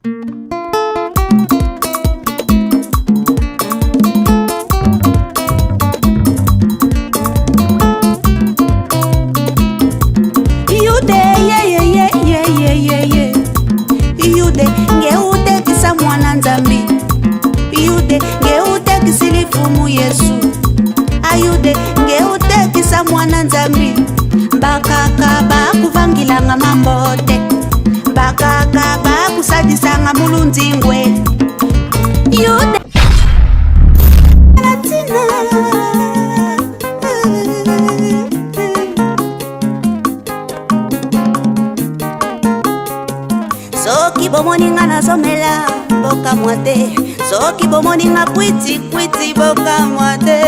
Yude yeyeyeyeyeye Yude ngeutekisa mwana Nzambi Yude ngeutekisi lifumu Yesu Ayude ngeutekisa mwana Nzambi Bakaka bakuvangilanga mambote Bakaka bakusadisanga mulunzingwe Yude Soki bomoni nga nazomela bokamwa te soki bomoni nga kwiti kwiti bokamwa te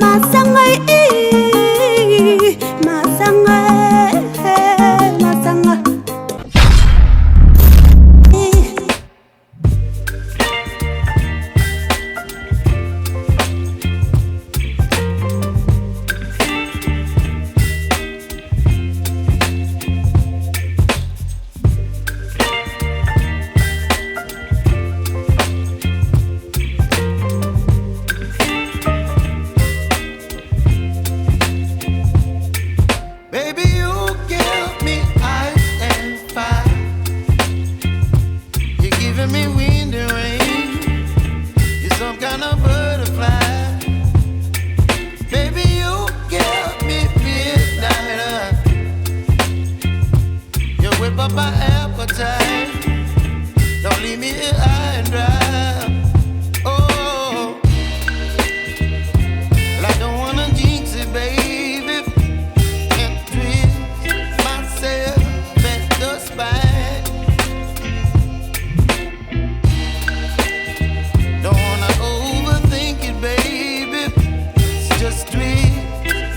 masanga masanga masanga. Baby, you give me ice and fire. You're giving me wind and rain. You're some kind of butterfly. Baby, you give me midnight. You whip up my appetite. Don't leave me here high and dry. Oh, well, I don't wanna jinx it, baby. And twist myself at the spine. Don't wanna overthink it, baby. It's just twist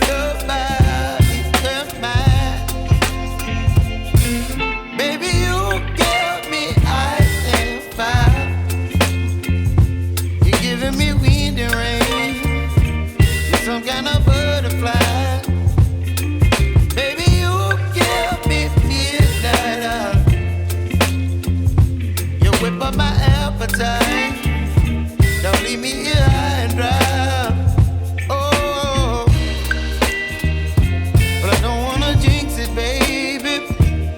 your body and mine. Baby, you give me ice and fire. You're giving me wind and rain. You're some kind of butterfly. Baby, you give me midnight. You whip up my appetite. Don't leave me here high and dry. Oh, but I don't wanna jinx it, baby.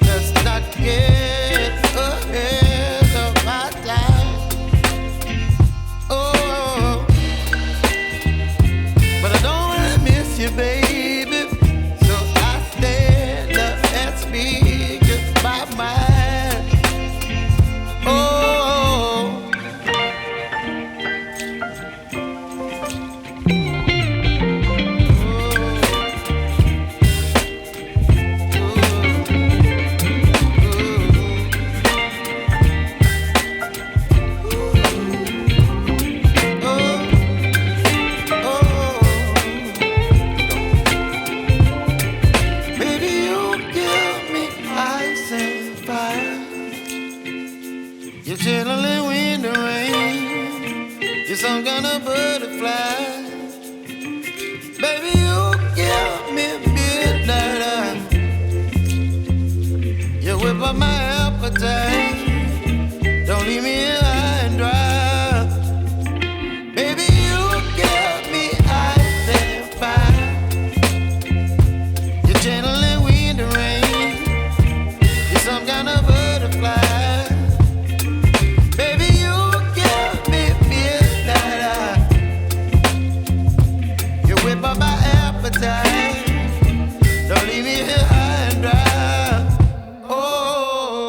Let's not get ahead of my time. Oh, but I don't wanna miss you, baby. So I stand up and speak just my mind. Oh. Baby, you give me ice and fire. You're chilling when the rain. You're some kind of butterfly. Baby, you give me midnight. You whip up my appetite. Don't leave me here high and dry. Baby, you give me ice and fire. You're channeling wind and rain. You're some kind of butterfly. Baby, you give me midnight. You whip up my appetite. Don't leave me here high and dry. Oh.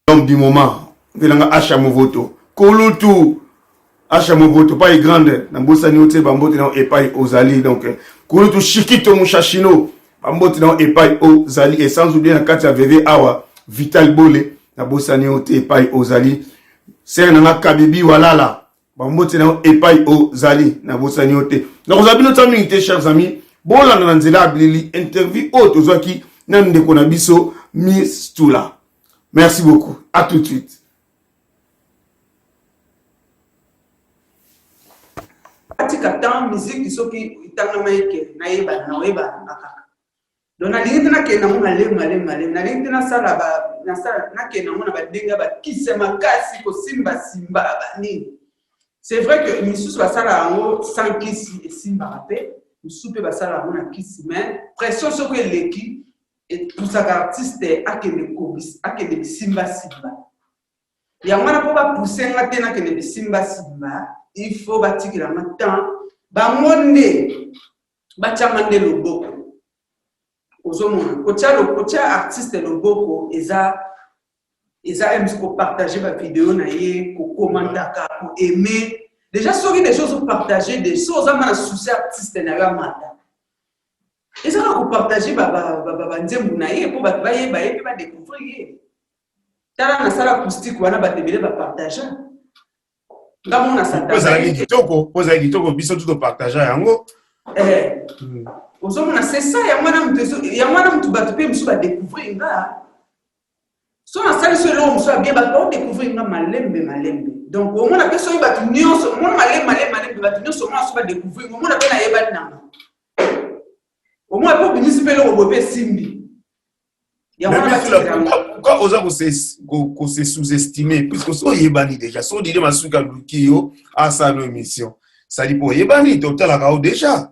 L'homme du moment ndelanga Asha Movoto kulutu Asha Movoto pai grande na mbosani yo te bambote na epai ozali donc kulutu Shikito Mushashino bambote na epai ozali et sans oublier na kati ya VV awa Vital Bole na bosani yo te epai ozali sere na nga Kabibi Walala bambote na yo epai ozali na bosani yo te nakozala bino ta mingi te chers amis bolanda na nzela ya bilili interview oyo tozwaki na ndeko na biso Miss Tula. Merci beaucoup, à tout de suite. Atika temps musique soki etangama eke nayebana naoyebana nga kaka. Donc nalingi te nakende yango malemi malemi malemi, nalingi te nasala ba nasala nakende yango na bandenge ya bakisi ya makasi kosimbasimba banini. C'est vrai que misusu basala yango sans kisi esimbaka mpe, misusu mpe basala yango na kisi, mais pression soki eleki epusaka artiste akende kobis akende bisimbasimba. Yango wana mpo bapuse nga te nakende bisimbasimba, il faut batikela nga temps bango nde batya nga nde loboko. Ozomona kotya kotya artiste loboko eza eza mc kopartage bavideo na ye, kokomantaka, koaime déjà. Soki deja ozopartage de so oza ma na souci artiste na yo amata, eza kaka kopartage banzembo na ye mpo bato bayeba ye mpe badécouvrir ye. Tala nasala acoustique wana, bato ebele bapartage nga mona. Ozalaki kitoko, ozalaki kitoko, biso tu topartage yango. Eh, ozomona, c'est ça. Yango wana moto, yango wana moto bato mpe mosusu badécouvrir nga. So nasali so eloko mosusu ya bien, bato baodécouvrir nga malembe malembe. Donc omona mpe soki bato nyonso omona malembe malembe malembe, bato nyonso omona so badécouvrir, omona mpe nayebani nanga, omona mpe obimisi mpe eloko boye mpe esimbi. Pourquoi oza kose sous-estimer, puisque so oyebani déjà? So odile masuki aluki yo asala no émission, sali mpo oyebani, totalaka yo déjà.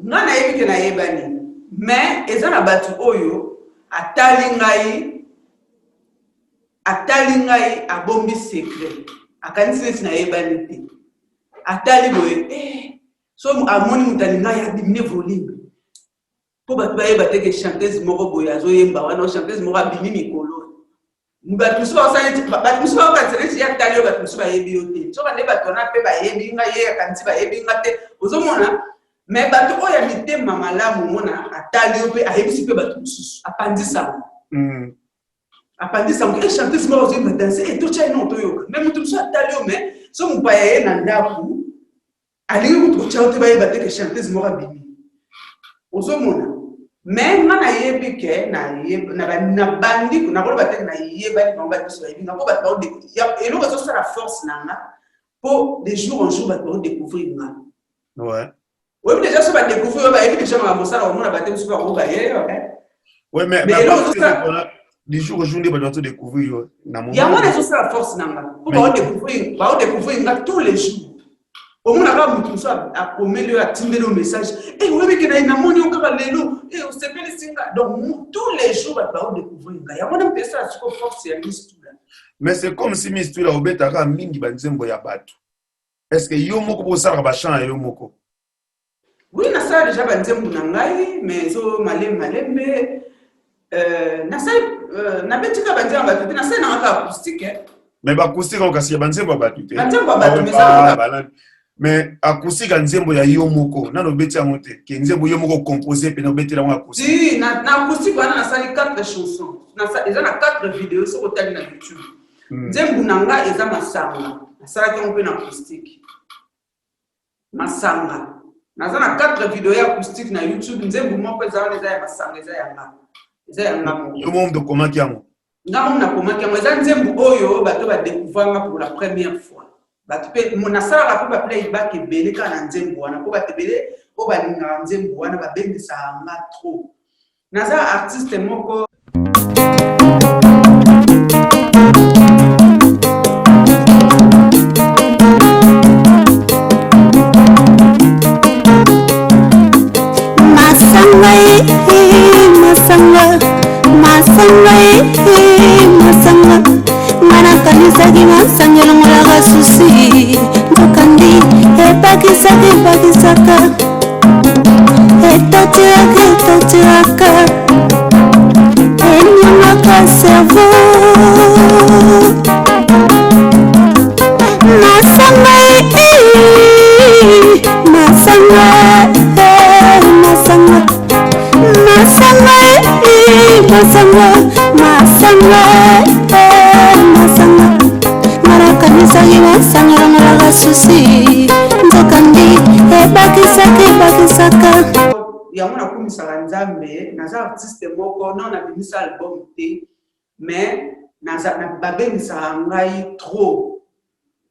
Nga nayebi ke nayebani, mais eza na bato oyo atali ngai, atali ngai, abombi secret, akanisi neti nayebani te. Atali boye, eh, so amoni moto alingai, adiminuer volume mpo bato bayeba te ke chanteuse moko boye azoyemba wana, chanteuse moko abimi mikolo. Bato mosusu bakosala neti, bato mosusu bakokanisa neti ye atali yo, bato mosusu bayebi yo te. Soka nde bato wana mpe bayebi ngai, ye akanisi bayebi nga te. Ozomona, mais bato oyo ya mitema malamu, omona atali yo mpe ayebisi mpe bato mosusu, apanzisango, apanzisango e chanteuse moko azoyemba danse e totya ye no toyoka. Mais moto mosusu atali yo, mais so mopaya ye na ndako alingi kutu kotya yo te, bayeba te ke chanteuse moko abimi. Ozomona, mais nga nayebi ke nabandi, nakoloba te nayebani bango, bato nyonso bayebi nga mpo bato eloko ezosala force na nga mpo de jour en jour bato baodécouvrir nga. Oyebi déjà, so badécouvrir oyo, bayebi déjà makambo osala, omona bato mosusu bango baye. Ouais, mais du jour au jour nde bato bazodécouvrir yo na yango wana ezosala force na nga mpo baodécouvrir, baodécouvrir nga tous les jours. Omona kaka motu mosusu akomeli oyo, atindeli yo message: e oyebi ke namoni yo kaka lelo, e osepelisi nga. Donc tous les jours bato baodécouvrir nga, yango wana moto esala siko force ya Miss Tula. Mais c'est comme si Miss Tula obetaka mingi banzembo ya bato. Est ce que yo moko bosalaka bachant ya yo moko? Oui, nasala déjà banzembo na ngai, mais ezo malembe malembe. Nasali, nabetika banzembo ya bato te, nasali nanga kaka acoustique. Mais baacoustique yango kasi ya banzembo ya bato te. Banzembo ya bato, mais Mais acoustique ya nzembo ya yo moko nano obeti yango te, ke nzembo yo moko compose pene obeteli yango acoustique? Si, na acoustique wana nasali 4 chansons, eza na 4 vidéo soki otali na YouTube. Nzembo na nga eza Masanga, nasalaki yango mpe na acoustique. Masanga, naza na 4 vidéo ya acoustique na YouTube. Nzembo moko eza wana, eza ya Masanga, eza ya nga, eza ya nga moko. Yo moko moto okomaki yango? Nga moko nakomaki yango. Eza nzembo oyo bato badécouvrir nga pour la première fois. Bato mpe nasalaka mpe baplayback ebele kaka na nzembo wana, mpo bato ebele oyo balingaka nzembo wana babengisaka nga trop. Naza artiste moko. Masanga e, masanga, masanga e, masanga. Nga nakanisaki masanga elongolaka souci, nzokandi ebakisaka, ebakisaka, etotiraka, etotiraka, enyangaka cerveau. Masanga, eh, masanga, masanga, eh, masanga, masanga, eh, masanga. Nakanisaki masanga elongolaka susi, nzokande ebakisaka ebakisaka. Yango nakumisaka Nzambe, naza artiste moko non nabimisa album te, mais babengisaka ngai trop,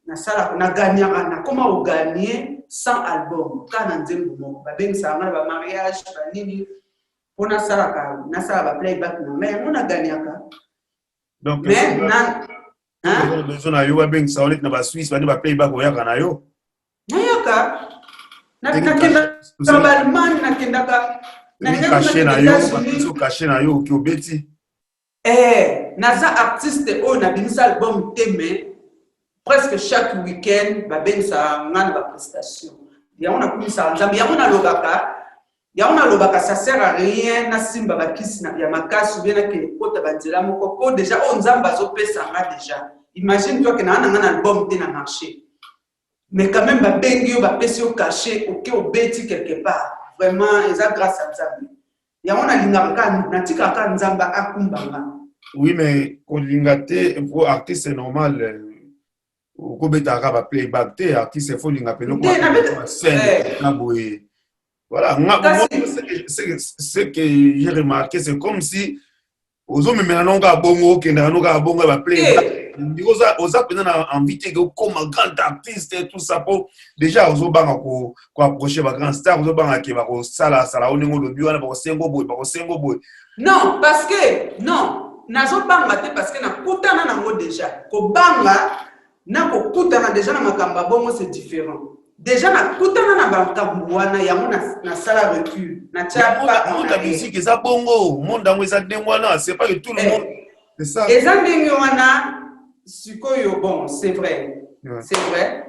nasalaka, nagagnaka, nakoma kogagner sans album, kaka na nzembo moko. Babengisaka ngai na bamariage, banini, mpo nasalaka, nasala baplayback na ngai, yango nagagnaka. Donc mais na oza besoin na yo, babengisa yo neti na Basuisse, bandi baplayback, oyaka na yo? Nayaka, nakendaka baAllemagne, nakendaka. Cachet na yo, bapesi yo cachet na yo, oki obeti. Eh, naza artiste oyo nabimisa album te, mais presque chaque week-end babengisaka nga na baprestation. Yango nakumisaka Nzambe, yango nalobaka, yango nalobaka, ça sert à rien nasimba bakisi ya makasi ou bien nakende kota banzela moko, po déjà oyo Nzambe azopesa nga déjà. Imagine toi ke naa na nga na album te na marché, mais quand même babengi yo, bapesi yo cachet, oke obeti quelque part. Vraiment eza grâce à Nzambe. Yango nalingaka kaka, natikaka kaka Nzambe akumba nga. Oui, mais kolinga te po artiste normal okobetaka baplayback te. Artiste faut olinga pene scène na boye. Voilà, nga ce que j'ai remarqué, c'est comme si ozomemela nango kaka bongo, okendaka nango kaka bongo ya baplayback. Oza mpenza na envie te ke okoma grand artiste, tout ça, po déjà ozobanga koapproche bagrand star, ozobanga ke bakosalasala o ndenge olobi wana, bakosengo boye, bakosengo boye. Non, parce que non, nazobanga te, parce que nakutana nango déjà. Kobanga na kokutana déjà na makambo ya bongo, c'est différent. Déjà nakutana na makambo wana, yango nasala recul, natia pas. Monde ya musique eza bongo, monde yango eza ndenge wana, c'est pas que tout le monde, c'est ça. Eza ndenge wana sikoyo. Bon, c'est vrai, ouais. C'est vrai,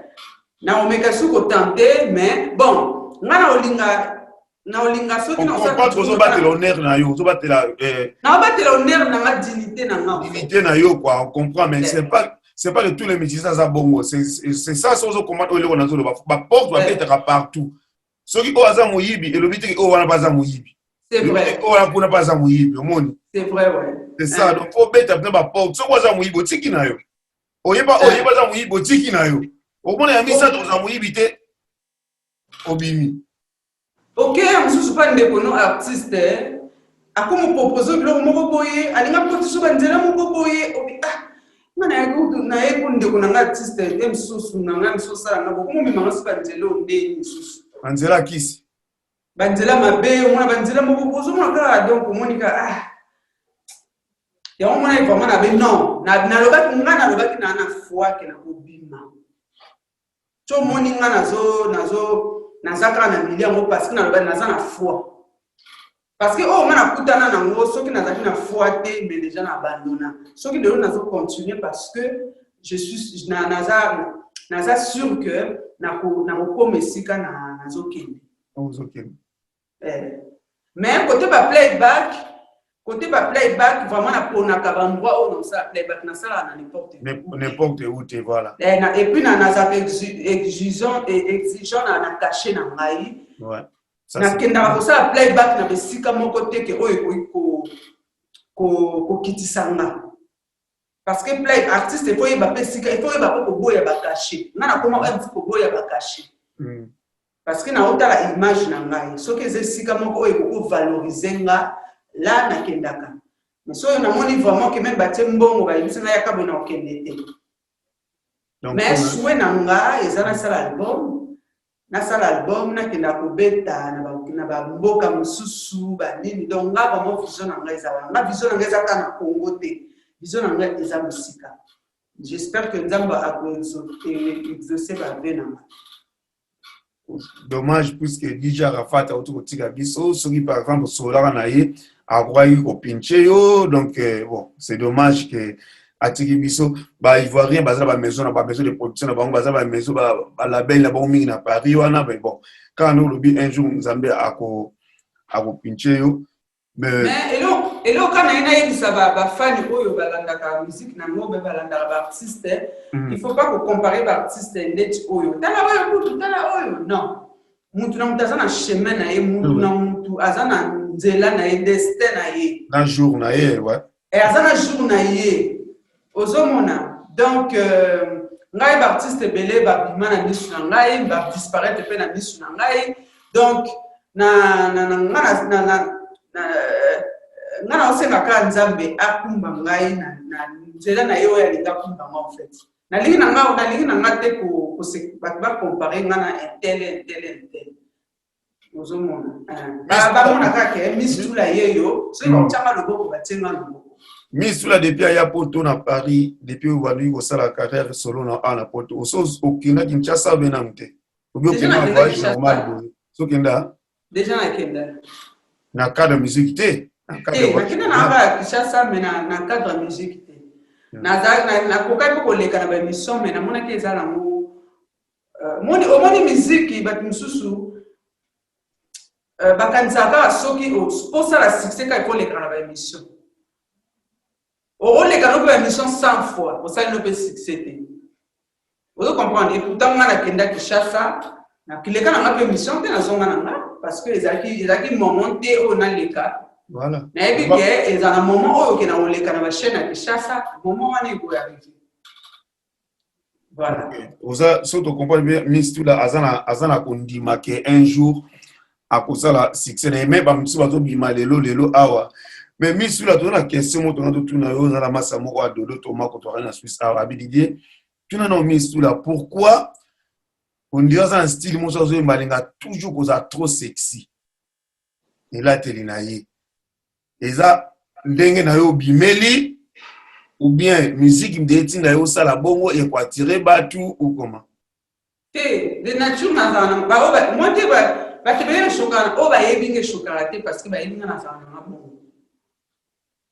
naomeka soki kotenter, mais bon, nga na olinga, na olinga soki Ozobatela honneur na yo, ozobatela. Naobatela honneur na nga, dignité na nga. Dignité na yo quoi, on comprend, mais c'est pas que tous les musiciens aza bongo. C'est ça. So ozokomprendre oyo eloko nazoloba, baporte babetaka partout. Soki oyo aza moyibi, elobi teke oyo wana mpe aza moyibi, oyo wana kuna mpe aza moyibi, omoni? C'est vrai, ouais. C'est ça. Donc faut obeta mpena baporte. Soki oyo aza moyibi, otiki na yo, oyeba, oyeba aza moyibi, otiki na yo, omona ya misato oza moyibi te, obimi. Ok, mosusu mpa ndeko no artiste akomopropose biloko moko boye, alinga kotiso banzela moko boye, obi ah, nga naye ku ndeko na nga artiste te, mosusu na nga mosusu osala nga bokomomemanga so banzela oyo ndeni mosusu. Banzela ya kisi. Banzela mabe, omona banzela moko ozomona kaka, donc omoni kaka ah, yango mona vraiment nabe non, nalobaki nga, nalobaki na na foi ke nakobima. So omoni nga nazo naza kaka na milieu yango parce que nalobaki naza na foi, parce que oyo nga nakutana nango, soki nazalaki na foi te, mais déjà na abandonna. Soki lelo nazo continuer, parce que je suis na, naza naza sûr que nakokoma esika nazokende. Ozokende. Eh. Mais côté ba playback, côté ba playback, vraiment naponaka baendroit oyo nakosala playback, nasalaka na n'importe où. N'importe où te, voilà. Eh, et puis nazalaka exigeant na cachet na ngai. Nakendaka kosala playback na besika moko te ke oyo ekoki kokitisa nga, parce que play artiste efo oyeba mpe esika efo oyeba mpo koboya bacachet. Nga nakoma oyo koboya bacachet parce que naotala image na ngai. Soki eza esika moko oyo ekoki kovaloriser nga, la nakendaka. Mais soki namoni vraiment ke même batie mbongo, bayebisi ngai yaka boye, na kokende te. Mais souhait na nga eza nasala album, nasala album, nakenda kobeta na bamboka mosusu, banini. Donc nga vraiment vision na ngai eza wana. Nga vision na ngai eza kaka na Congo te, vision na ngai eza mosika. J'espère que Nzambe akoexauce bavœux na ngai. Dommage, puisque DJ Arafat auti kotika biso. Soki par exemple osololaka na ye, akokaki kopinche yo. Donc bon, c'est dommage que atiki biso. Baivoirien baza na bamaison, na bamaison de production na bango, baza bamaison, balabel na bango mingi na Paris wana. Mais bon, kaka nde olobi, un jour Nzambe akopinche yo. Mais eloko na ye nayebisa bafani oyo balandaka musique nango, be balandaka baartiste, il faut pas kocompare baartiste ndeti oyo, tala oyo kutu, tala oyo, non. Mutu na mutu aza na chemin na ye, mutu na mutu aza na nzela na ye, destin na ye. Na jour na ye, ouais. E aza na jour na ye. Ozomona. Donc ngai ba artiste ebele babima na misu na ngai, ba disparaître pe na misu na ngai. Donc na na na nga na na na na nga naosenga kaka Nzambe akumba ngai na na nzela na ye oyo alingi akumba nga en fait. Nalingi na nga nalingi na nga te ko ko se bato ba comparer nga na un tel un tel un tel. Ozomona. Ba bamona kaka ke Miss Tula ye yo, soki bakotia nga loboko batie nga loboko. Miss Tula depuis aya poto na Paris, depuis obandi kosala carrière solo na awa na poto, oso okenda Kinshasa obe nanu te? Obi okenda na voyage normal boye? Soki okenda? Déjà nakenda. Na cadre musique te? Te, nakenda na nga Kinshasa mais na cadre ya musique te. Nakokaki mpe koleka na ba émission mais namonaki eza nango moni omoni musique bato mosusu bakanisaka kaka soki osala succès kaka ekoleka na ba émission. Okoleka no mpe ba émission 100 fois osali no mpe succès te. Ozo comprendre? Et pourtant nga nakenda Kinshasa, nakileka na nga mpe émission te, nazonga na nga parce que ezalaki ezalaki moment te oyo naleka. Voilà. Nayebi ke eza na moment oyo okenda koleka na ba chaîne ya Kinshasa, moment wana ekoya arriver. Voilà. Okay. Oza so to comprendre bien Miss Tula aza na aza na kondima ke un jour akosala succès na ye mais ba mosusu bazobima lelo lelo awa. Mais Miss Tula toza na question moko tona totuna yo oza na masa moko ya dodo Thomas kotwaka na Suisse awa abi Didier tuna na Miss Tula pourquoi on dirait aza na style moko azoyemba alinga toujours kozala trop sexy elateli na ye eza ndenge na yo obimeli ou bien musique nde etinda yo osala bongo ekoatire batu ou comment? Te, de nature nazala na ba oyo moi te bato ebele eshokaka oyo bayebi nga eshokaka te parce que bayebi nga nazala na nga bongo.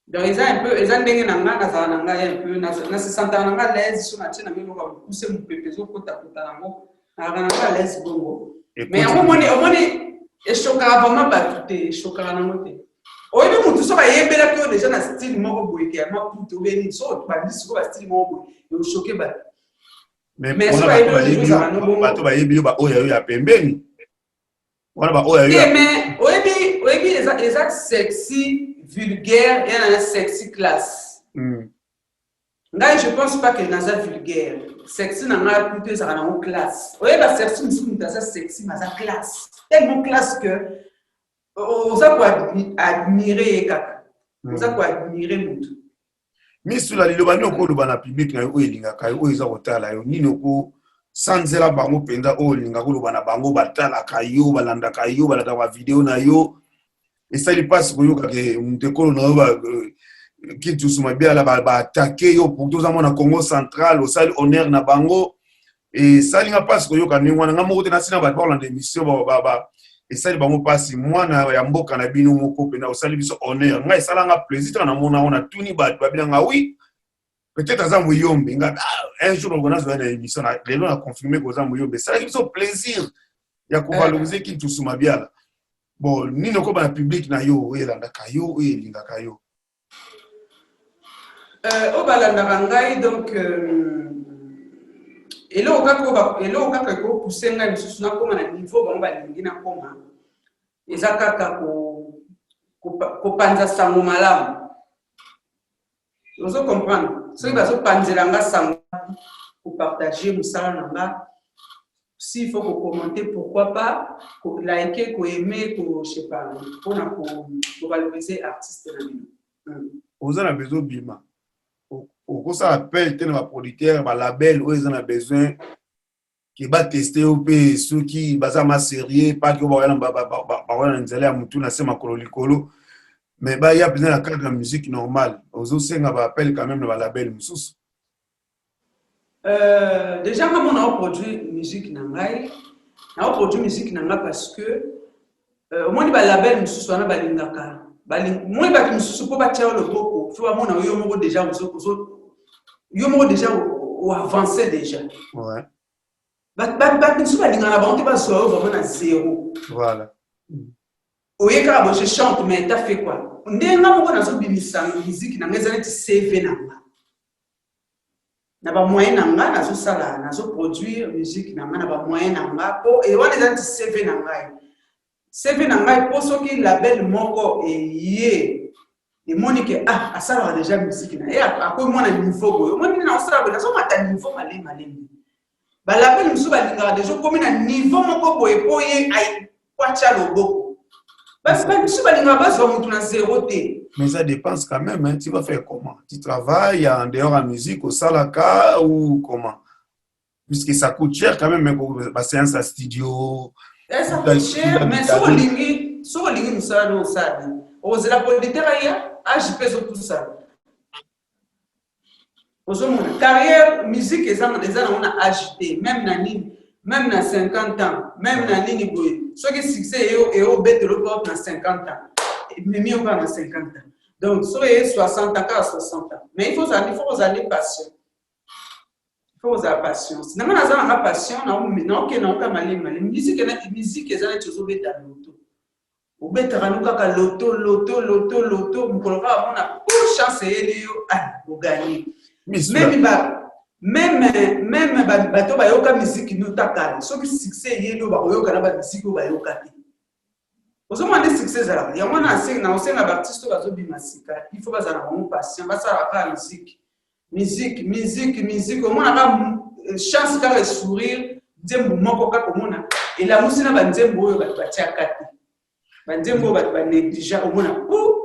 Donc eza un peu eza ndenge na nga nazala na ngai un peu na se sentaka na nga à l'aise so natie na nga eloko ya mokuse mopepe ezokotakota nango nazalaka na nga à l'aise bongo. Mais yango omoni omoni eshokaka vraiment bato te eshokaka nango te. Oyebi mutu soki ayebelaki yo deja na style moko boye ke ya maputa obe nini soki obandi sikoyo ba style moko boye oshoke bato. Mais bato bayebi yo baoyo ya yo ya pembeni wana baoyo ya yo. Mais oyebi oyebi eza eza sexy vulgaire ya na sexy classe. Ngai je pense pas que naza vulgaire. Sexy na ngai plutôt ezalaka nango classe. Oyeba sexy mosusu moto aza sexy mais aza classe. Tellement classe que oza ko admirer ye kaka. Oza ko admirer moto. Misula liloba nini okoloba na public na yo oyo elingaka yo oyo eza kotala yo nini okosanzela bango mpenza oyo olingaka koloba na bango batalaka yo balandaka yo balandaka ba video na yo esali mpasi koyoka ke moto ekolo na yo Kintusu Mabiala ba attaquer yo pourtant oza mwana Congo central osali honneur na bango esali nga mpasi koyoka ndenge wana nga moko te nasi na bato bakolanda émission esali bango mpasi mwana ya mboka na bino moko mpena osali biso honneur ngai esalanga plaisir tanga namona yango natuni bato babinanga oui peut-être aza moyombe nga un jour oko nazwa na émission lelo na confirme koza moyombe esalaki biso plaisir ya kovaloriser Kintusu Mabiala bon nini okoba na public na yo oyo elandaka yo oyo elingaka yo? Oyo balandaka ngai donc eloko kaka eloko kaka ekopousse ngai mosusu nakóma na niveau bango balingi nakóma eza kaka kopanza sango malamu. Ozo comprendre soki bazopanzela nga sango kopartage mosala na nga s'il faut kocommenter pourquoi pas kolike koaime ko je sais pas mpona kovaloriser artiste na bino. Oza na besoin obima okosala appel te na baproducteur balabel oyo eza na besoin ke bateste yo mpe soki baza ma sérieux paki oyo bakoya na nzela ya motu na se makolo likolo mais baya mpenza na cadre ya musique normale ozosenga baappel quand même na balabel mosusu. Déjà nga mona oproduit musique na ngai na oproduit musique na ngai parce que omoni balabel mosusu wana balingaka moi bato mosusu mpo batia yo loboko fo bamona yo moko déjà yo moko déjà oavance déjà. Bato mosusu balingaka na bango te bazwa yo vraiment na zéro. Voilà. Oye kaka bo je chante mais t'as fait quoi? Nde nga moko nazobimisa musique na ngai eza neti CV na nga. Na ba moyen na nga nazosala, nazoproduire musique na nga na ba moyen na nga, mpo e wana eza nti CV na ngai. CV na ngai, mpo soki label moko eye emoni ke ah, asalaka deja musique na ye, akomi mwana niveau boye, omoni nde naosala boye, nazomata niveau malemi malemi. Balabel mosusu balingaka deja okomi na niveau moko boye mpo ye po atya loboko. Bamisusu balingaka bazwa motu na zero te. Mais ça dépense quand même, hein. Tu vas faire comment? Tu travailles en dehors de la musique, au salaka ou comment? Puisque ça coûte cher quand même, ba séance à studio. Eh, ça coûte cher, mais soki olingi, soki olingi mosala no osala, okozela producteur aya, age mpe ezopusana. Ozomona carrière musique eza eza nango na age te, même na nini, même na 50 ans, même na nini boye, soki succès eyo eobetelo porte na 50 ans, ememi yo kaka na 50 ans. Donc soki eye 60 ans, kaka 60 ans. Mais il faut kozala nde patient, il faut kozala patience. Nanga naza nanga patient, naokende nango kaka malemi malemi. Musique eza neti ozobeta loto, obetaka no kaka loto loto loto loto, mokolo kaka mona po chance eyeli yo, ah, oganye. Meme ba meme meme bato bayoka musique no takala, soki succès eyeli yo, bakoyoka na ba musique oyo bayoka te. Ozomona nde succès ezalaka yango wana. Na osenga baartiste oyo bazobima sika, il faut bazala bango patient, basalaka kaka musique, musique, musique, musique. Omonaka chance kaka esourire, nzembo moko kaka omona elamusi na banzembo oyo bato batiaka te, banzembo oyo bato banégligea, omona po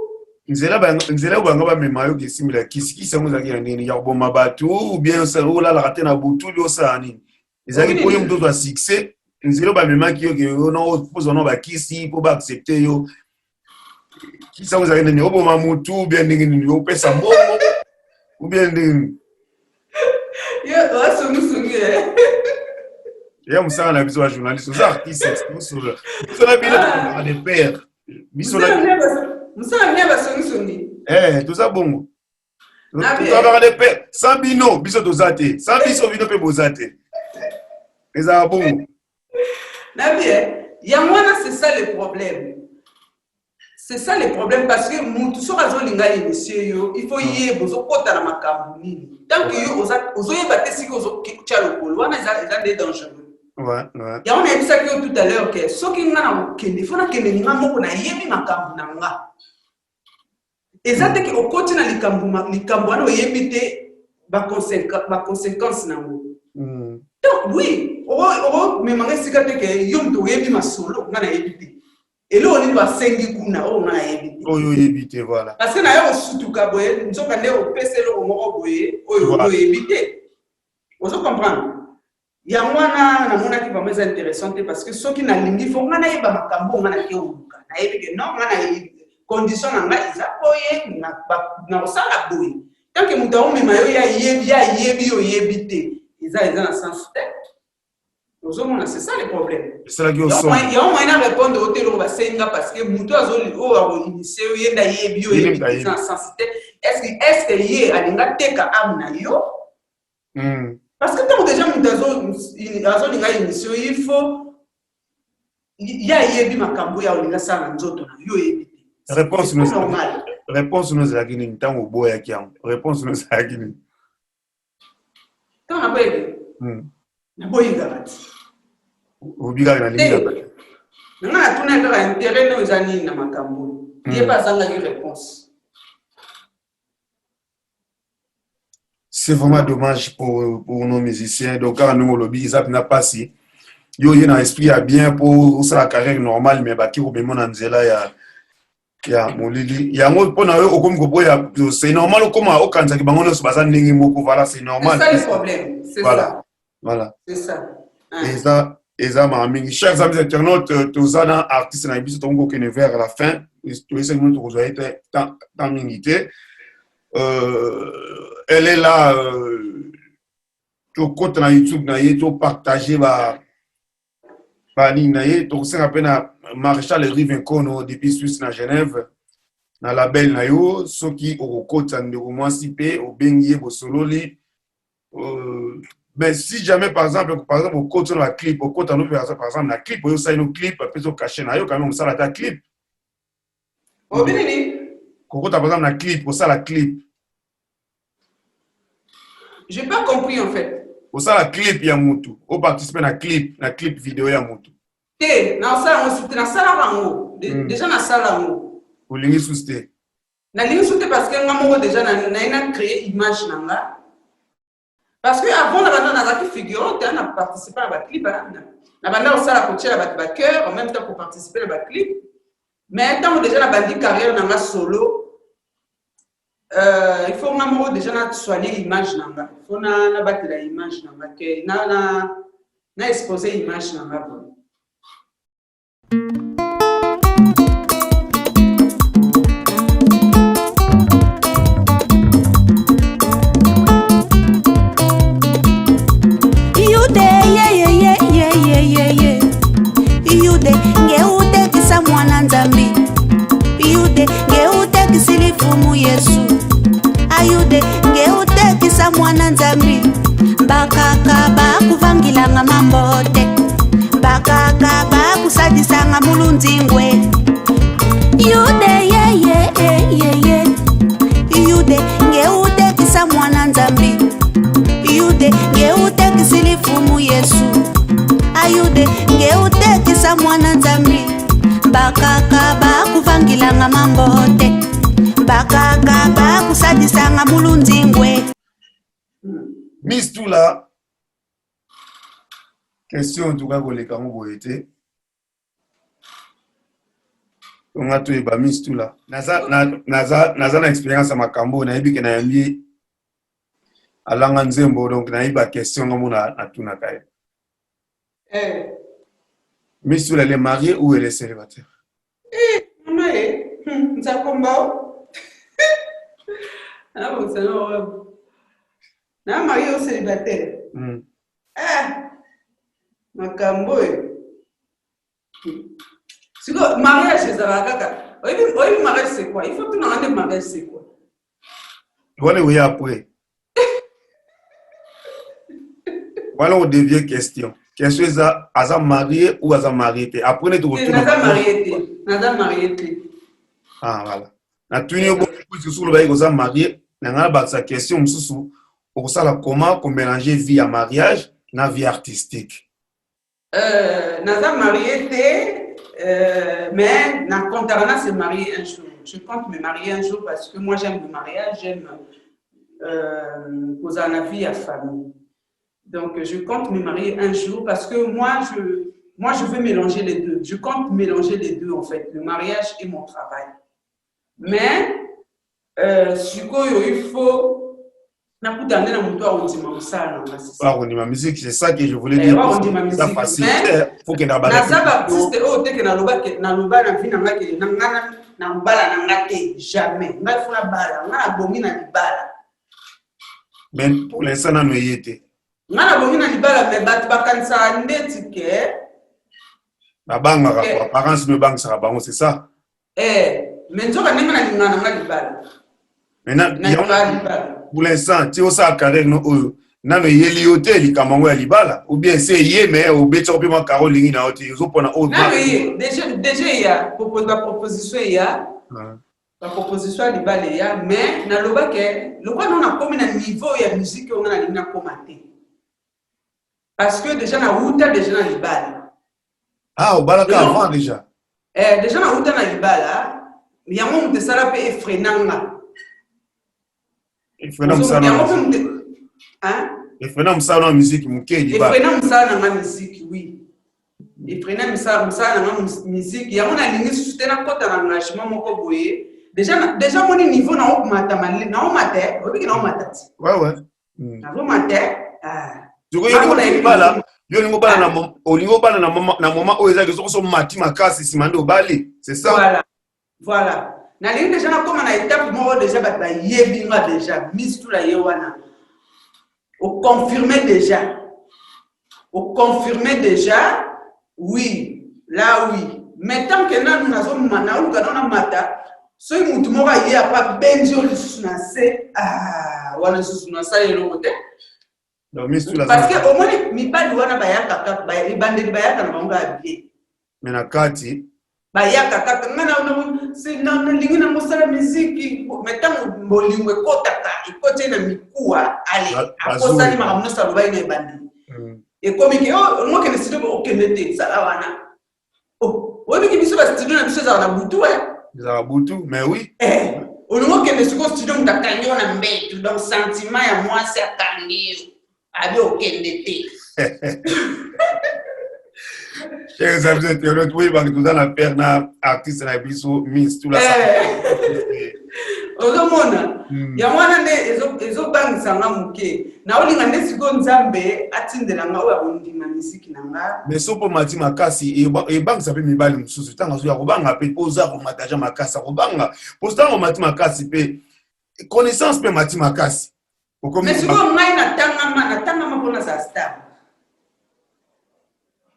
Nzela nzela oyo bango bamema yo kesimbela kisikisi yango ezalaki ya nini? Ya koboma bato ou bien olalaka te na butu li osala nini? Ezalaki mpo yo moto ozwa succès? Nzela oyo bamemaki yo ke ozwa no bakisi mpo baaccepte yo, kisi yango ezalaki nini? Oboma mutu ou bien ndenge nini? Opesa mbongo ou bien ndenge nini? Yo osungisungi. Ya mosala na biso bajournaliste, oza artiste, biso na bino tokendaka de pair, biso na Mosala bino basongisongi. Eh, toza bongo, tozalaka de pair. Sans bino, biso toza te. Sans biso, bino mpe boza te. Ezalaka bongo. Nabi yango wana, c'est ça le problème, c'est ça le problème, parce que mutu soki azolinga initier yo, il faut yeba ozokɔta na makambo nini. Tant que yo ozoyeba te siki ozotya lokolo wana, eza nde dangereux. Yango nayebisaki yo tout à l'heure ke soki nga na kokende, faut nakende nga moko, nayebi makambo na nga. Eza te ke okoti na likambo wana, oyebi te baconséquence nango. Donc oui, okomemanga esika te ke yo moto oyebi masolo, nga nayebi te eloko nini basengi kuna oyo nga nayebi te. Oyo oyebi te, voilà. Parce que naye kosutuka boye, nzoka nde opesa eloko moko boye oyo oyebi te. Ozo comprendre? Yango wana namonaki vraiment eza intéressant te, parce que soki nalingi, faut nga nayeba makambo oyo nga nake oluka. Nayebi ke non, nga nayebi condition na ngai eza boye, na kosala boye. Tant que moto aomema yo, ye ayebi, ye ayebi, yo oyebi te, eza na sens te. Ozomona, c'est ça le problème. Esalaki yo somo. Yango moyen na répondre o te eloko basenga, parce que moto oyo akoinitie yo, ye nde ayebi, yo oyebi te, eza na sens te. Est ce que ye alinga teka ame na yo? Parce que ntango déjà moto azolinga émission, il faut ye ayebi makambo oyo aolinga asala na nzoto na yo, oyebi te. Réponse normal. Réponse no ezalaki nini ntango oboyaki yango? Réponse no ezalaki nini? Ntango naboyaki, naboyi kaka ti. Obi kaka nalingi kaka. Nanga natuna kaka intérêt no eza nini na makambo oyo. Ye mpe azangaki réponse. C'est vraiment dommage pour nos musiciens. Donc kaka ndenge olobi, eza mpena mpasi. Yo oye na esprit ya bien mpo osala carrière normale, mais baki komema na nzela ya molili. Yango mpo na yo okomi koboya, c'est normal. Okoma okanisaki bango nyonso baza ndenge moko. Voilà, c'est normal. C'est ça le problème, c'est Voilà. ça. Voilà. C'est ça. Eza makambo mingi. Chers amis internautes, toza na artiste na biso, tokoki kokende vers la fin. Toyesaki bino tokozwa ye te temps mingi te. Elle est là, tokota na YouTube na ye, topartage ba banini na ye. Tokosenga mpe na Maréchal Rive Nkono depuis Suisse na Genève, na label na yo, soki okokota ndeko mwasi mpe obengi ye, bosololi. Mais si jamais, par exemple okoti na baclip, okota no par exemple na clip oyo osali no clip, apesi ocachet na yo quand même, osala ata clip. Obi nini? Kokota par exemple na clip, osala clip. J'ai pas compris en fait. Osala clip ya mutu, o participer na clip, na clip video ya mutu. Te, nasala yango su te, nasalaka yango. Déjà nasala yango. Olingi susu te? Nalingi su te parce que nga moko déjà naye na créer image na nga. Parce que avant na banda nazalaki figurante, na participer na ba clip, na banda kosala kotiela bato ba cœur en même temps ko participer na ba clip. Mais ntango déjà na bandi carrière na nga solo, il faut nga moko déjà na soigner image na nga. Il faut na nabatela image na nga ke na exposer image na nga boye. Yude yeyeyeyeyeye, Yude ngeutekisa mwana Nzambi, Yude ngeutekisi lifumu Yesu, ayude ngeutekisa mwana Nzambi, bakaka bakuvangilanga mambote, bakaka bakusadisanga mulunzingwe. Yude yeyeyeye, Yude ngeutekisa mwana Nzambi, Yude ngeutekisi lifumu Yesu, ayude ngeutekisa mwana Nzambi, bakaka bakuvangilanga mambote, bakaka bakusadisanga mulunzingwe. Miss Tula, question en tout cas koleka ngo boye te. Tonga toyeba Miss Tula. Naza na, naza naza na expérience ya makambo oyo, nayebi ke nayambi alanga nzembo, donc nayebi ba question nga mona natunaka ye. Miss Tula, elle est mariée ou elle est célibataire? Eh, mama ye, nzakomba o. Nabongisa na robe. Na mariée ou célibataire? Eh, makambo oyo. Siko mariage ezalaka kaka. Oyebi mariage c'est quoi? Il faut tunanga nde mariage c'est quoi? Wana ekoya après. Wana odévier question. Question eza aza marié ou aza marié te. Après nde Te, tokotuna. Naza marié te. Naza marié te. Ah, voilà. Natuni yo puisque soki olobaki koza marié, na ngai nabakisa question mosusu: okosala comment komélanger vie ya mariage na vie artistique? Naza marié te, mais na comptaka na se marier un jour. Je compte me marier un jour parce que moi j'aime le mariage, j'aime kozala na vie ya famille. Donc je compte me marier un jour parce que moi je veux mélanger les deux. Je compte mélanger les deux en fait, le mariage et mon travail. Mais sikoyo il faut nakutana nde na moto akondima mosala na nga, c'est ça. Akondima musique, c'est ça que je voulais dire. Bakondima eza musique, facile mais te, faut kenda. Naza baartiste oyo teke naloba ke naloba na vie na nga ke na nga na mobala na nga te, jamais. Ngai faut nabala, nga nabongi na libala. Mais pour l'instant nano eye te. Nga nabongi na libala, mais bato bakanisaka ndeti ke Babangaka. Ok. Ko apparence no ebangisaka bango, c'est ça. Eh, mais nzoka ndenge nalingaka na nga libala, maintenant nalingaka libala. Pour l'instant ti osala carrière no oyo, nano eyeli yo te likambo yango ya libala, ou bien se eye mais obetiaka mpe mwa karo, olingi na yo te, ozopona oyo? Nano ye déjà eya baproposition, eya baproposition ya libala eya, mais naloba ke lokola nano nakomi na niveau ya musique oyo nga nalingi nakóma te, parce que déjà nauta déjà na libala. Ah, obalaka Non. avant déjà? Eh, déjà nauta na libala, yango moto esala mpe efreina nga. Efreina mosala. Yango mpe moto, hein? Efreina mosala na musique moke, libala. Efreina mosala na nga musique, oui, efreina mosala na nga musique. Yango nalingi susu te nakɔta na engagement moko boye. Déjà moni niveau naomata, naomata, oyebiki naomata ti. Ouais. Nazomata, ah. Sikoyo yo olingi obala, yo olingi obala na olingi obala na moment oyo ezaki soki omati makasi, nsima nde obali, c'est ça? Voilà, nalingi déjà nakóma na étape moko déjà bato bayebi nga déjà Miss Tula ye wana, oconfirme déjà, oconfirme déjà, oui, là oui. Mais tant que nanu naoluka nano namata, soki mutu moko aye apa benzi oyo lisusu na se, ah, wana lisusu nasala eloko te. Donc Miss Tula Parce que omoni mibali wana bayaka kaka ebandeli, bayaka na bango ya bien. Mais na kati Bayaka kaka nga nalingi na mosala miziki, me ntango bolingo ekotaka ekoti na mikuwa, ale akosani makambo nyonso alobaki na ebandeli. Ekomi ke oh, olingi okende studio, okende te, sala wana. Oh, oyebiki biso ba studio na biso ezalaka na butu e. Ezalaka butu, mais oui. Eh, olingi okende sikoyo studio, moto akangi yo na mbetu, donc sentiment ya mwasi akangi yo, abi okende te. Chers amis internautes, boyebaka toza na père na artiste na biso Miss Tula. Eh. Ozomona yango wana nde ezobangisa nga moke. Naolinga nde sikoyo Nzambe atindela nga oyo akondima miziki na nga. Mais soki omati makasi, ebangisa mpe mibali mosusu. Ntango azoya kobanga mpe, mpo oza komata ja makasi, akobanga mpo ntango omati makasi mpe connaissance mpe mati makasi. Mais sikoyo ngai natangama, natangama mpo nazala star.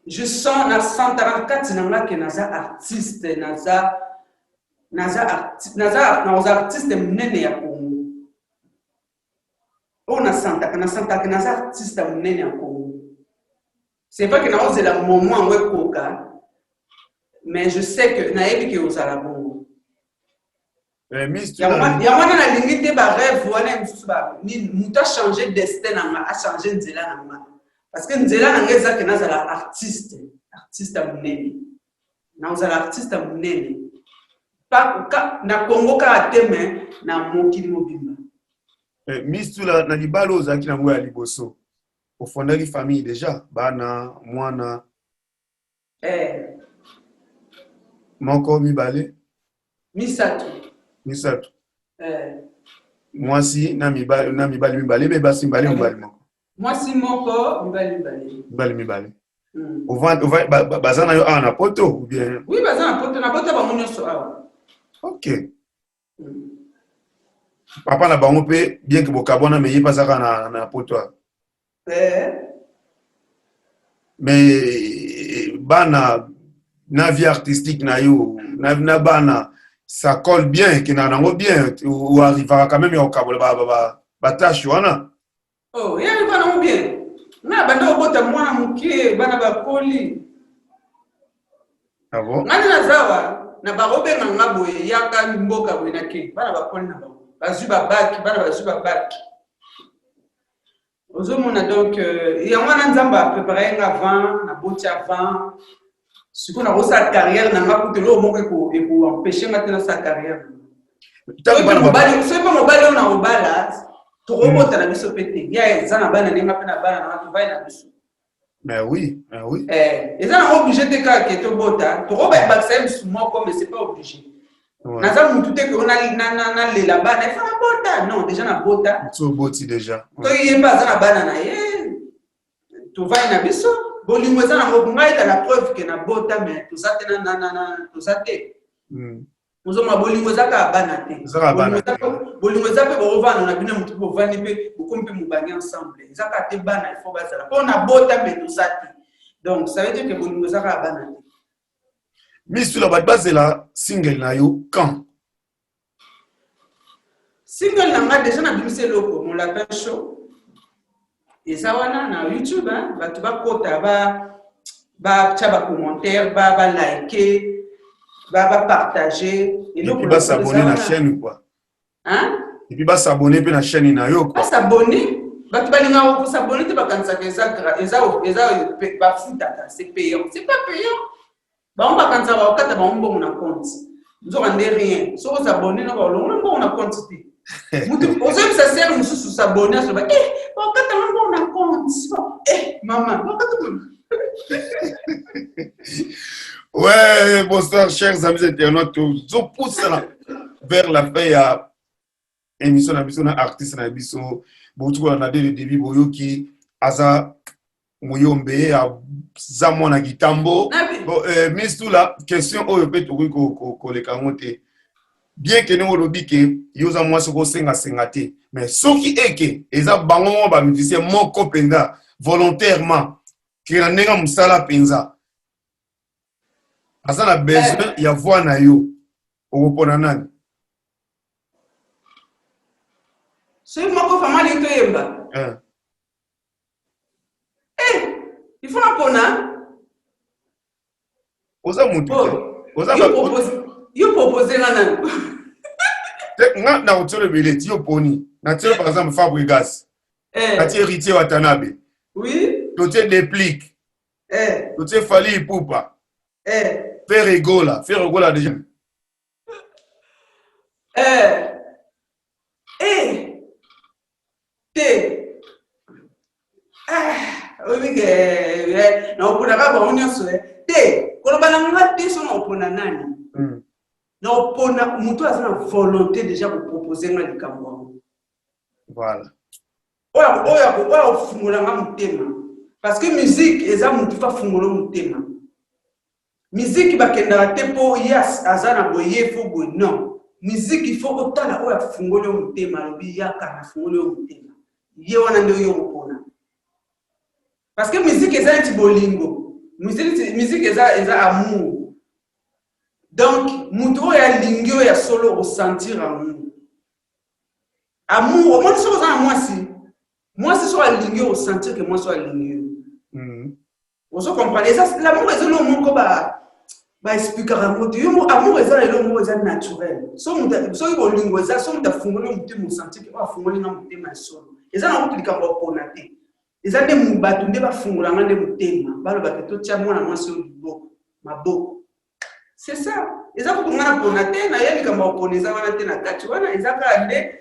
Je sens, nasantaka na kati na nga ke naza artiste, naza naza artiste monene ya Congo. Oyo nasantaka naza artiste ya monene ya Congo. C'est vrai que naozela moment yango ekoka, mais je sais que nayebi ke ozala bongo. Yango wana nalingi te barêve wana ya mosusu, nini, moto achange destin na nga, achange nzela na nga, parce que nzela na nga eza ke nazala artiste, artiste ya monene. Naozala artiste ya monene na Congo kaka te, mais na mokili mobimba. Miss Tula, na libala oyo ozalaki nango ya liboso, ofondaki famille déjà, bana, mwana? Eh. Moko, mibale? Misato. Misato. Eh. Mwasi na mibali, na mibali mibale mpe basi mibale, mobali moko? Mwasi moko, mibali mibale. Mibali mibale. Baza na yo awa na Poto ou bien? Oui, baza na Poto, nabota bango nyonso awa. Ok. Papa na bango mpe, bien ke bokabwana, mais ye mpe azaka na Poto awa? Eh. Mais bana na vie artistique na yo na bana, ça colle bien, ekendaka nango bien? Oarrivaka quand même ya kokabola batâches wana? Oh, ye arriva nango bien. Nga banda kobota mwana moke, bana bakoli. Ah bon? Nga nde nazawa na bakobenga nga boye, yaka mboka boye, nake, bana bakoli na bango, bazwi babaki, bana bazwi babaki. Ozomona, donc yango wana Nzambe aprépare nga avant naboti, avant sikoyo nakosala carrière na nga. Kutu eloko moko ekoempêche nga te nasala carrière. Soki mpe mobali oyo na kobala, tokobota na biso mpe te, ya eza na bana ndenge mpe na bana nanga, tovai na biso. Mais oui, mais oui. Eza nango obligé te kaka ke tobota, tokobakisa ye mosu moko, mais c'est pas obligé. Naza mutu te ke nalela bana, il faut nabota. Non, déjà nabota. So oboti déjà. Soki ye mpe aza na bana na ye, tovai na biso, bolingo eza nango. Ngai ta la preuve ke nabota, mais toza te, toza te. Ozomona, bolingo eza kaka bana te. Bolingo eza mpe bokovanda na bino, motu bovandi mpe bokomi mpe mobangi ensemble. Eza kaka te bana il faut bazala mpo nabota, mais toza te. Donc ça veut dire que bolingo eza kaka bana te. Miss Tula, bato bazela single na yo quand? Single na nga, déjà nabimisi eloko, Mon Lapin Show, eza wana na YouTube. Bato bakota, batya bacommentaire, balike, bapartage. Et puis bas'abonner na chaîne quoi. Hein? Et puis bas'abonner mpe na chaîne na yo quoi. Bas'abonner. Bato balingaka kos'abonner te, bakanisaka eza bafutaka, c'est payant. C'est pas payant. Bango bakanisaka bakokata bango mbongo na compte, nzoka nde rien. Soki os'abonner no, balongola mbongo na compte te. Mutu ozoyebisa sere mosusu s'abonner, azoba eh, bakokatanga mbongo na compte. Eh mama, bakokata. Ouais, bonsoir chers amis internautes. Tozopusana vers la fin ya émission na biso na artiste na biso. Bouti kolanda dès le début, boyoki aza moyombe, aza mwana Kitambo. Bon, Miss Tula, question oyo mpe tokoki koleka yango te. Bien ke ndenge olobi ke yo oza mwasi, okosengasenga te, mais soki eke eza bango moko bamusicien moko mpenza volontairement ke na ndenge ya mosala mpenza aza na besoin ya voix na yo, okopona nani? Soki moko fama alingi toyemba, eh, il faut napona. Oza motu te. Yo propose nga nani? Te, nga na kotiolo ebele ti yo poni. Natielo par exemple Fabregas. Eh. Natie Héritier Watanabe. Oui. Totie Deplick. Eh. Totie Fally Ipupa. Eh. Ferre Gola, Ferre Gola déjà. Eh. Eh. Te. Ah, oyebi ke eh, nakoponaka bango nyonso eh. Te, koloba na nga te so nakopona nani. Nakopona moto aza na volonté déjà kopropose nga likambo yango. Voilà. Oyo oyo oyo akofungola nga motema. Parce que musique eza motu fa fungola motema. Musique bakendaka te po ye aza na boye ye faut boye non musique il faut otala oyo afungoli yo motema alobi yaka nafungoli yo motema ye wana nde yo okopona parce que musique eza neti bolingo musique, musique eza, eza amour donc moto oyo alingi oyo ya solo osentir amour amour omoni soki oza na mwasi mwasi soki alingi yo osentir ke mwasi oyo alingi yo Ozo comprendre eza l'amour eza eloko moko ba ba explikaka yango te yo amour eza eloko moko eza naturel so moto soki bolingo eza so moto afungoli yo motema osanti ke oyo afungoli nga motema ya solo eza na kutu likambo ya kopona te eza nde bato nde bafungola nga nde motema baloba ke totya mwana mwasi oyo liboko maboko c'est ça eza kutu nga na pona te na ye likambo ya kopona eza wana te na kati wana eza kaka nde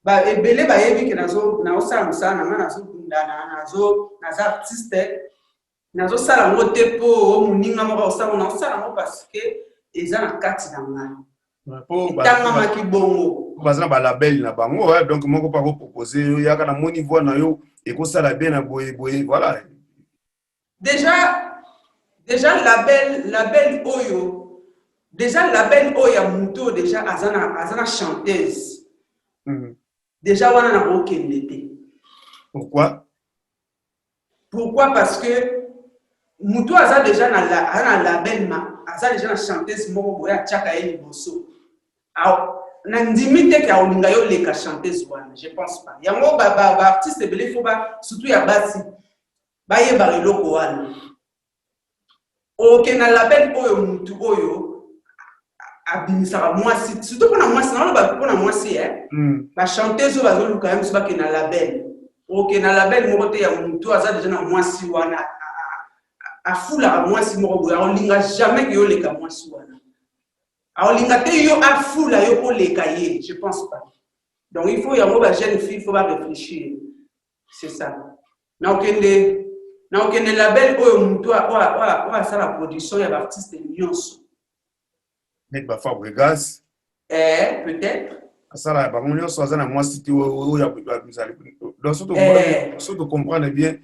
ba ebele bayebi ke naosala mosala na nga nazobundana naza artiste nazosala yango te mpo moninga moko akosala yango naosala yango parce que eza na kati na ngai etangamaki bongo baza na balabel na bango donc moko mpo akopropose yo yaka na moni voi na yo ekosala bien na boye boye voilà. Déjà déjà label label oyo déjà label oyo ya moto oyo déjà aza na aza na chanteuse déjà wana nakokende te. Pourquoi? Pourquoi? Parce que moto aza déjà na aza na label ma aza déjà na chanteuse moko boye atiaka ye liboso nandimi te ke akolinga yo leka chanteuse wana, je pense pas. Yango baartiste ebele fo ba surtout ya basi bayebaka eloko wana okende na label oyo mutu oyo abimisaka mwasi surtout mpona mwasi naoloba mpona mwasi eh? Bachanteuse oyo bazoluka ye mosu bakende na label okende na label moko te ya mutu aza deja na mwasi wana afulaka mwasi moko boye akolinga jamais ke yoleka mwasi wana akolinga te yo afula yo koleka ye, je pense pas. Donc il faut yango ba jeune fille faut ba réfléchir, c'est ça. Nakokende nakokende label oyo motu oyo asala production ya baartiste nyonso. Neti baFabregas. Eh, peut-être. Asala ya bango nyonso aza na mwasi te oyo abimisa. Donc so tocomprendre bien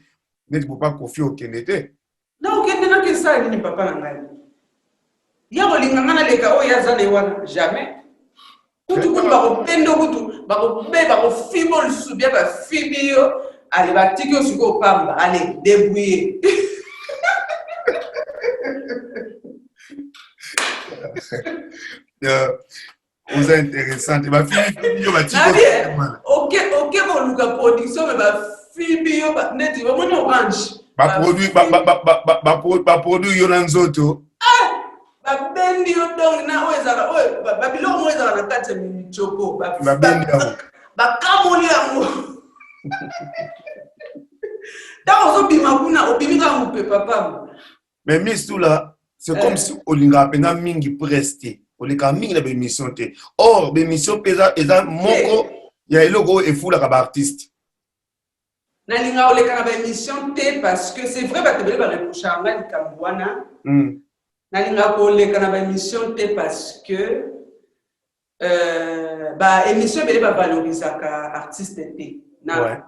neti bopa Kofi okende te. Nakokende nakesala nini papa na ngai ya kolinga ngai naleka oyo aza na ye wana jamais kutu kutu bakopendo kutu bakobe bakofibo lisusu bia bafibi yo ale batiki yo sikoyo pamba ale débrouiller. Oza intéressante bafibi yo batiki. Oke oke koluka production me bafibi yo neti omoni orange. Baproduit yo na nzoto. Babendi yo donc na oyo ezalaka oyo babiloko moko ezalaka na kati ya mitsoko. Babendi yango. Bakamoli yango ntango ozobima kuna obimi kaka mopepa pamba. Mais Miss Tula, c'est comme si olingaka mpenza mingi presse te, olekaka mingi na baémission te. Or baémission mpe eza moko ya eloko oyo efulaka baartiste. Nalingaka koleka na baémission te parce que c'est vrai bato ebele bareprochaka nga likambo wana. Nalingaka koleka na baémission te parce que baémission ebele bavalorisaka artiste te na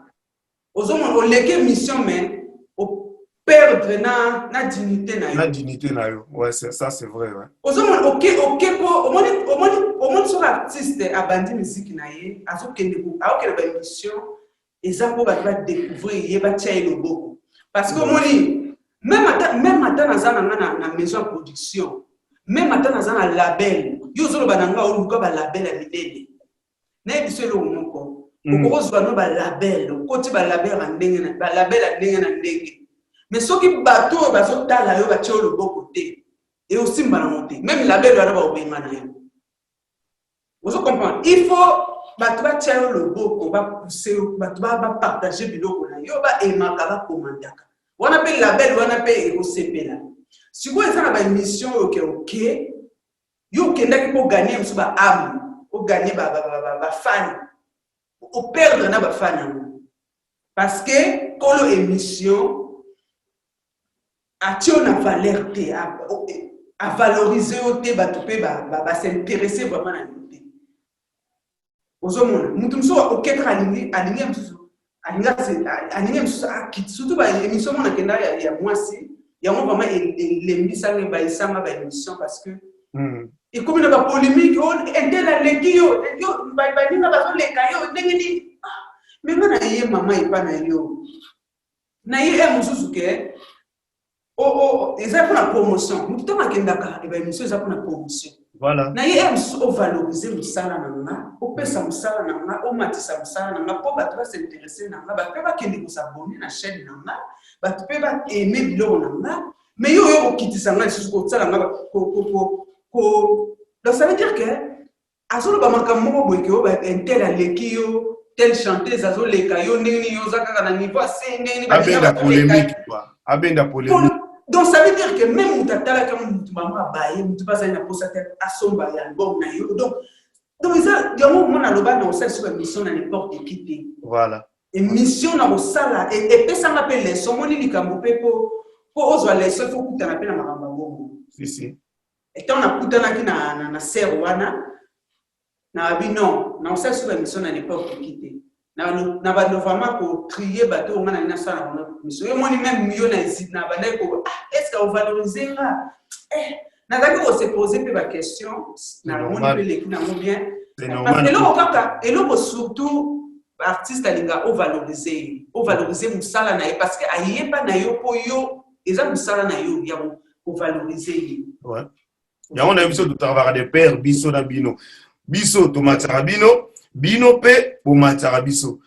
ozomona oleki émission mais operdre na dignité na yo. Na dignité na yo, ouais, ça c'est vrai, ouais. Ozomona oke oke po omoni omoni omoni soki artiste abandi miziki na ye azokende aokende baémission eza mpo bato badécouvrir ye batia ye loboko parce que omoni même ata naza na nga na maison ya production, même ata naza na label, yo ozoloba na nga oluka balabel ya minene nayebi biso eloko moko. Okokozwa no balabel okoti balabel ya ndenge na balabel ya ndenge na ndenge mais soki bato oyo bazotala yo batia yo loboko te. Eosimba nango te. Même label wana bakobengana yo. Ozo comprendre? Il faut bato batia yo loboko, bapousse yo, bato bapartage biloko na yo, baemaka, bakomantaka. Wana mpe label wana mpe ekosepela. Sikoyo eza na baémission oyo ke oke, yo okendaki mpo oganye mosusu ba ame, oganye bafani, operdre na bafani yango. Parce que kolo émission atie yo na valeur te, avalorize yo te, bato mpe basinteresse vraiment na yo te. Ozomona moto mosusu oke kaka alingi alingi ya mosusu alingi mosusu akiti, surtout ba émission mona kenda ya mwasi yango vraiment elembisanga, ebayisanga ba émission parce que ekomi na ba polémique, oh, intel aleki yo, yo baninga bazoleka yo ndenge nini. Mais nga na ye mama epa na yo na ye e mosusu ke eza mpona promotion. Motu ntango akendaka ba émission eza mpona promotion. Voilà. Na ye e mosusu ovalorize mosala na nga, opesa mosala na nga, omatisa mosala na nga mpo bato basinteresse na nga, bato mpe bakende kosabone na chaîne na nga, bato mpe baeme biloko na nga. Mais yo oyo kokitisa nga lisusu, kosala nga, donc ça veut dire que azoloba makambo moko boye ke oyo intel aleki yo, tel chanteuse azoleka yo ndenge nini, yo oza kaka na niveau ase ndenge nini. Abenda polémique quoi, abenda polémique. Donc ça veut dire que même moto atalaki yango, motu bango abaye, motu mpe azali na posa te asomba ya album na yo. Donc eza yango mona aloba na kosala soki émission na n'importe qui te. Voilà. Émission na kosala epesanga mpe leçon. Omoni likambo mpe po ozwa leçon, ifo okutana mpe na makambo ya bongo. Si si. Ntango nakutanaki na sere wana, nababi non, na kosala soki émission na n'importe qui te. Na bando vraiment kotrier bato oyo nga nali nasala bango émission. Yo moni même yo na na bandaki ko ah, est ce que ovalorize nga? Nazalaki kose poser mpe baquestion. Namoni mpe eleki nango bien. Parce que eloko kaka eloko, surtout artiste alinga ovalorize ye, ovalorize mosala na ye, parce que ayeba na yo mpo yo eza mosala na yo ya kovalorize ye. Ouais. Yango na biso totravaillaka de pair, biso na bino. Biso tomatisaka bino, bino mpe bomatisaka biso.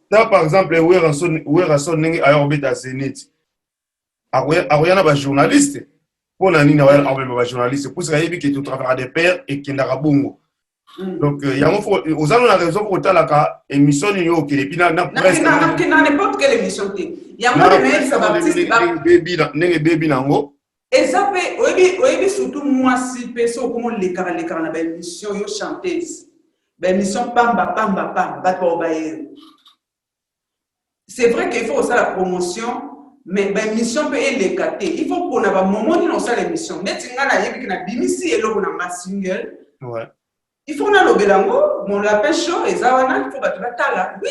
Ta par exemple Werrason, ndenge aya kobeta Zénith, akoya na bajournaliste. Mpo na nini akomema bajournaliste? Puisque ayebi ke totravaillaka de pair, ekendaka bongo. Donc yango fo oza na raison, fo kotalaka émission nini oyo okende epi na presse. Na n'importe quelle émission te. Yango nayebisa baartiste. Ndenge ebebi nango. Eza mpe oyebi, surtout mwasi mpe so okoma olekaka lekaka na baémission, yo chanteuse, baémission pamba pamba pamba, bato baobaye yo. C'est vrai qu'il faut kosala promotion, mais baémission mpe eleka te. Il faut mpona bamoment nini osala émission. Neti ngai nayebiki nabimisi eloko na nga single, il faut nalobela yango. Mon lapin show eza wana, il faut bato batala. Oui,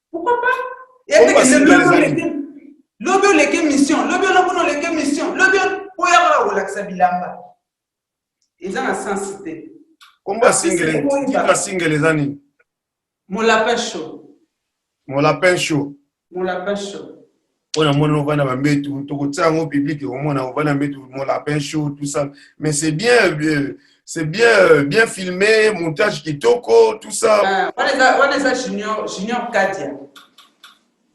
pourquoi pas? Lobi oleki émission, lobi olokuna oleki émission, lobi oya kaka kolakisa bilamba, eza na sens te. Kombo ya single, titre single eza nini? Mon lapin chaud. Mon lapin chaud. Mon lapin chaud. Oyo namoni ovanda bambetu, tokotia yango public, omona ovanda mbetu, mon lapin chaud, tout ça. Mais c'est bien, c'est bien, bien filmé, montage kitoko, tout ça. Wana eza Junior Kadia.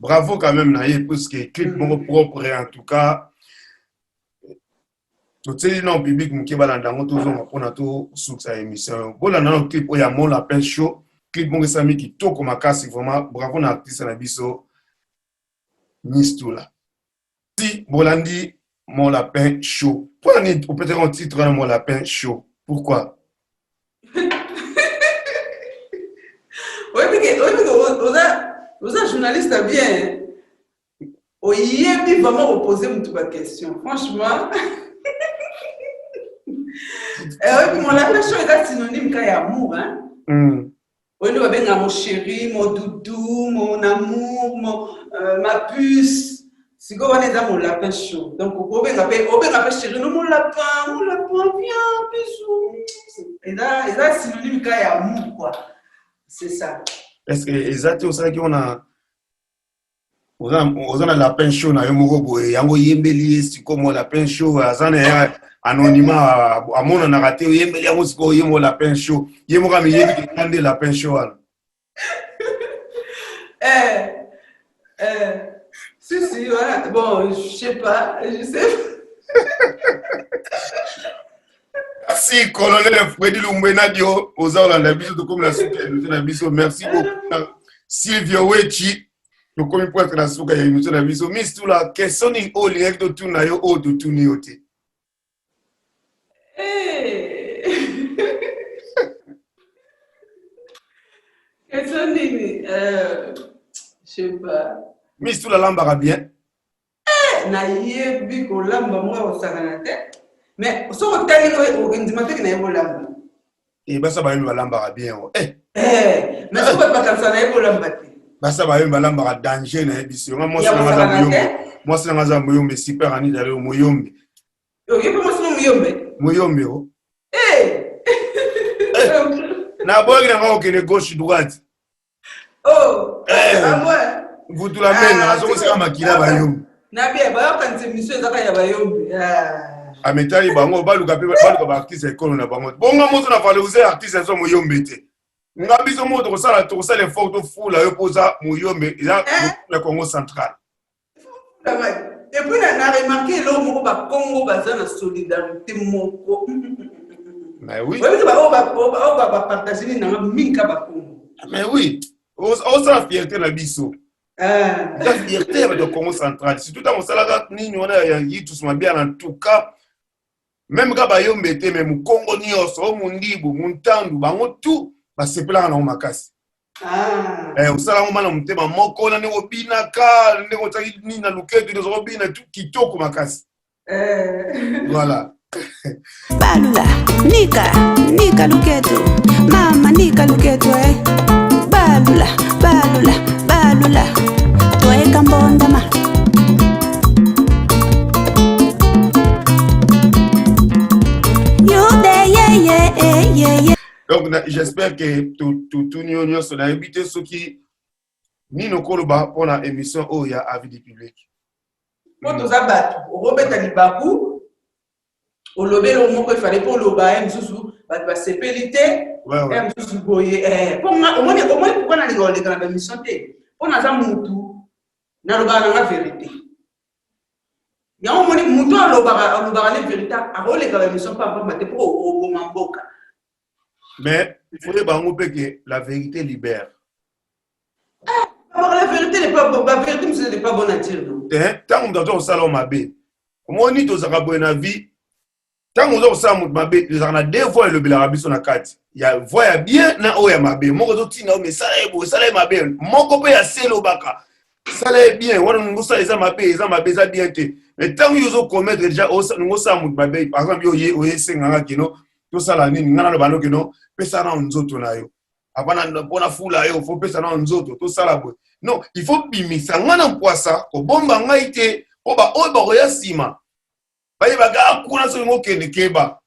Bravo quand même na ye, puisque clip moko propre. En tout cas totieli na public moke balanda yango. Tozonga mpona tosukisa émission oyo. Bolanda nano clip oyo ya Mon lapin chaud, clip moko esalami kitoko makasi. Vraiment bravo na artiste na biso Mistula. Si bolandi Mon lapin chaud, mpona nini opesaka titre wana Mon lapin chaud? Pourquoi? Oyebi ke oza journaliste bien, oyebi vraiment kopose motu baquestion, franchement. Oyebi mon lapin chaud eza synonyme ka ya amour, hein? Oyo nde babenga mon chéri, mon doudou, mon amour, ma puce. Sikoyo wana eza mon lapin chaud. Donc obenga mpe, obenga mpe chéri no, mon lapin, mon lapin, viens, bisou. Eza synonyme ka ya amour quoi, c'est ça. Est ce que eza te osalaki wana oza na lapin chaud na yo moko boye, yango oyembeli ye? Sikoyo mo lapin chaud aza na ye anonymat, amonanaka te, oyembeli yango. Sikoyo ye mo lapin chaud, ye moko amiyebi keka nde lapin chaud wana. Eh, si, si, voilà. Bon, je sais pas, je sais. Merci colonel Freddy Lumbenadio oza olanda biso tokomi na suka ya émission na biso merci beaucoup Silvio Wechi tokomi presque na suka ya émission na biso Miss Tula question nini oyo olingaki totuna yo oyo totuni yo te Question nini euh, je sais pas. Miss Tula alambaka bien Eh, nayebi kolamba moko ya kosakana te mais soki otali okendima te ke nayebi kolamba eh, basa bayebi balambaka bien o eh. eh, mais soki bato bakanisa nayebi kolamba te basa bayebi balambaka danger nayebi si nga mwasi nanga aza moyombe mwasi nanga aza moyombe super anita leo moyombe oyebi mwasi no moyombe moyombe o naboyaki nanga okende gauche droite Oh, eh, ah, vutula menga ah, nazokoseka makila bayombe na bien bayokanisa émission ezaka ya bayombe ah. ametali bango baluka mpe baluka baartiste ya ekolo na bango bonga moto na valorize artiste aza moyombe te nga biso moko tokosala tokosala effort tofula yo mpo oza moyombe eza eh? na congo central epuis na remarke eloko moko bakongo baza na solidarité moko mais oui oyebi baoyo bapartage nini nanga mingi ka bakongo mais oui osala fierté na biso eh. eza fierté ya bato ya congo central surtout ntango osalaka nini wana ya yitus mabia na tout cas meme ka bayombe te me mokongo nyonso o mondibu montandu bango tout basepelaka nango makasi ah. eh, osala yango mana motema moko na ndenge obinaka ndenge otiaki nini na luketu nde ozokobina kitoko makasi eh. Voilà. Balula, nika, nika luketu, mama nika luketu eh. Balula, balula, balula, tweka mbondama. You there, yeah, yeah, yeah, yeah. Donc j'espère que totuni yo nyonso nayebi te soki nini okoloba mpo na émission oyo ya avis du public. Mpo toza bato okobeta libaku olobi eloko moko efale mpo oloba ye mosusu bato basepeli te ye mosusu boye eh, mpo omoni omoni pourkoi nalinga koleka na bamission te mpo naza mutu nalobaka na nga verité yango omoni mutu alobaka alobaka ne verité akoleka bamission pampamba te mpo oboma mboka Mais foyeba yango mpe ke la vérité libère. Ah, la vérité n'est pas la vérité mosusu n'est pas bonne à dire non ntango moto aza kosala yo mabe omoni tozalaka boye na vie ntango oza kosala moto mabe ezalaka na deux voix elobelaka biso na kati ya voix ya bien na oyo ya mabe moko ezotinda yo mesala ye boye sala ye mabe moko mpe ya se elobaka sala ye bien wana olingi osala eza mabe eza mabe eza bien te mais ntango yo ozokommettre déjà olingi osala moto mabe par exemple yo oye oyesenganga kino tosala nini ngai naloba no kino pesa nao nzoto na yo apana mpo nafula yo fo pesa nao nzoto tosala boye non il faut bimisa ngai na mpwasa kobomba ngai te mpo baoyo bakoya nsima bayebaka ah, kuna soki ngokende keba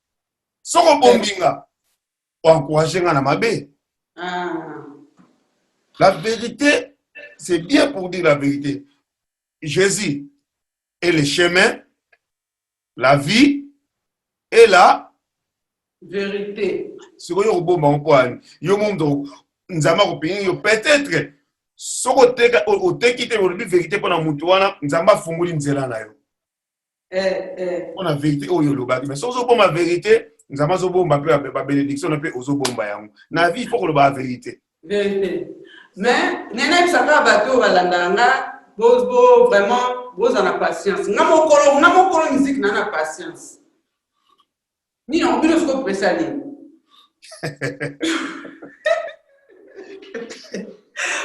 soki obombi nga oencourage nga na mabe ah. La vérité c'est bien pour dire la vérité Jésus est le chemin la vie et la vérité sikoyo okobomba ngo mpo ani yo mo moto nzambe akopingi yo peut-être soki oteki te olobi vérité mpo na moto wana nzambe afungoli nzela na yo eh, eh. mpo na vérité oyo olobaki mais soki ozobomba vérité nzambe azobomba mpe babénédiction na mpe ozobomba yango na vie faut koloba vérité vérité mais nayebisaka bato oyo balandaka nga bo vraiment boza na patience nga mokolo nga mokolo musique na na patience nini yango bino sikoyo pesa nini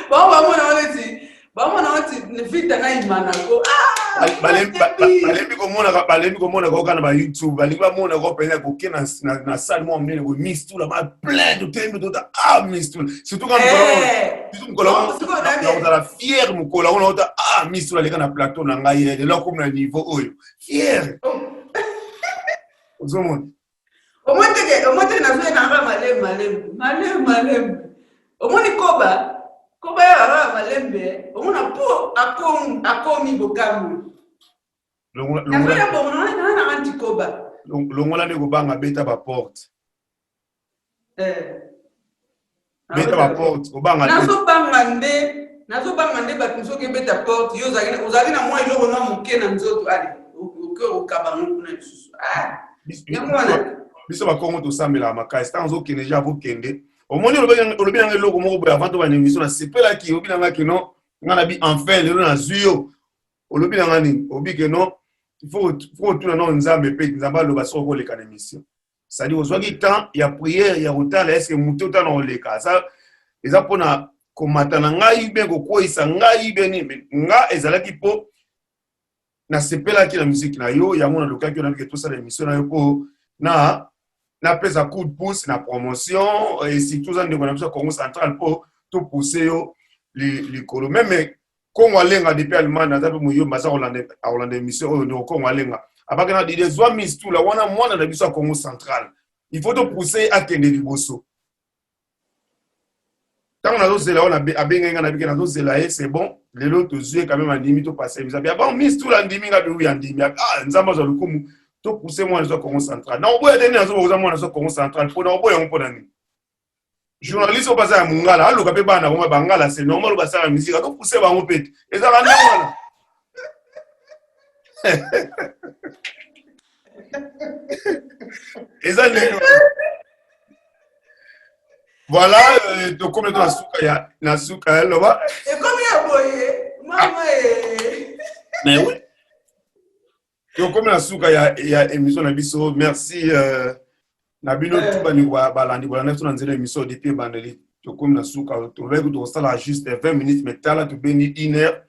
bango bamona ngo neti bamona ngo neti vita na imanako ah, balembi komonaka balembi komonaka oka na ba youtube balingi bamonaka mpenza koke na salle moko monene boye miss tula ba plein totelemi tota ah miss tula surtout ka surtout mokolo nakozala fier mokolo yango naota ah miss tula aleka na plateau na ngai ye lelo akomi na niveau oyo fier oh. ozomona omoni teke omoni teke nazoya na nga malembe malembe malembe malembe omoni koba koba ya kaka malembe omona po akomi akomi bokamwi nazoya bongo na na anti koba longola nde kobanga beta baporte eh. beta baporte kobanga nazobanga nde nazobanga nde bato soki ebeta porte yo ozalaki na mwa eloko na moke na nzoto ale Oke okaba yango kuna lisusu. Ah, yango wana. Biso bakongo tosambelaka makasi ntango ozokende ja avokende omoni olobi nanga eloko moko boye avant tobanda émission nasepelaki olobi nanga kino nga na bi enfin lelo nazwi yo olobi nanga nini obi ke non il faut otuna nao nzambe mpe nzambe aloba soki okoleka na émission c'est-à-dire ozwaki temps ya prière ya kotala est ce que moto otala koleka aza eza mpona komata na ngai bien kokweyisa ngai bien nini nga ezalaki mpo nasepelaki na musique na yo yango nalukaki yo nabike tosala émission na yo mpo na napesa coup de pouce na promotion et surtout oza ndeko na biso ya congo central mpo topousse yo likolo meme Kongo Alenga depuis Allemagne aza pe muyombe aza kolanda akolanda émission oyo ndeko Kongo Alenga abaki na Didier zwa Miss Tula wana mwana na biso ya Congo central il faut to pousser akende liboso ntango nazozela oyo abengaki ngai nabike nazozela ye c'est bon lelo tozwi ye quand même andimi topase émission abi bon Miss Tula andimi ngai biwi andimi ah nzambe azwa lokumu topousse mwana biso ya Congo central na oboya te nini nazobokoza mwana biso ya Congo central mpo na oboya yango mpo na nini journaliste oyo baza ya mongala aluka mpe bana bango ya bangala c'est normal oyo basala musique atopuse bango mpe te ezalaka ndenge wana eza ndenge voilà euh, tokomi to na suka ya na suka ya loba ekomi ya boye mama e mais oui tokomi na suka ya, ya émission na biso merci euh, na bino tu bandeko balandi bolanda biso na nzela émission depuis ebandeli tokomi na suka tolobaki tokosala juste 20 minutes mais tala tobendi une heure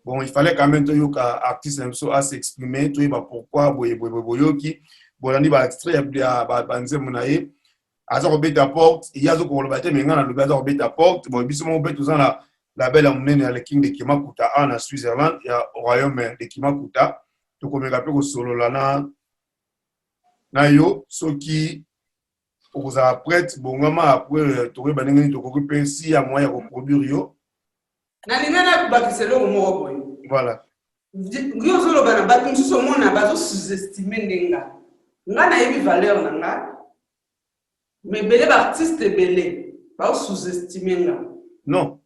bon il fallait quand même toyoka artiste na biso a s'exprimer toyeba pourquoi boye boye boye boyoki bolandi ba extrait ya banzembo na ye aza kobeta porte ye azo koloba te me ngai nalobi aza kobeta porte bon biso moko mpe toza na label ya monene ya le king de kimakuta a na switzerland ya royaume de kimakuta tokomeka mpe kosolola na na yo soki okozala prête bongama après euh, tokoyeba ndenge nini tokoki mpe si ya moyen ya koproduire yo nalinga nakobakisa eloko moko boye voilà yo ozoloba na bato mosusu omona bazo sous-estime nde nga nga nayebi valeur na nga mais ebele baartiste ebele bao sous-estime nga non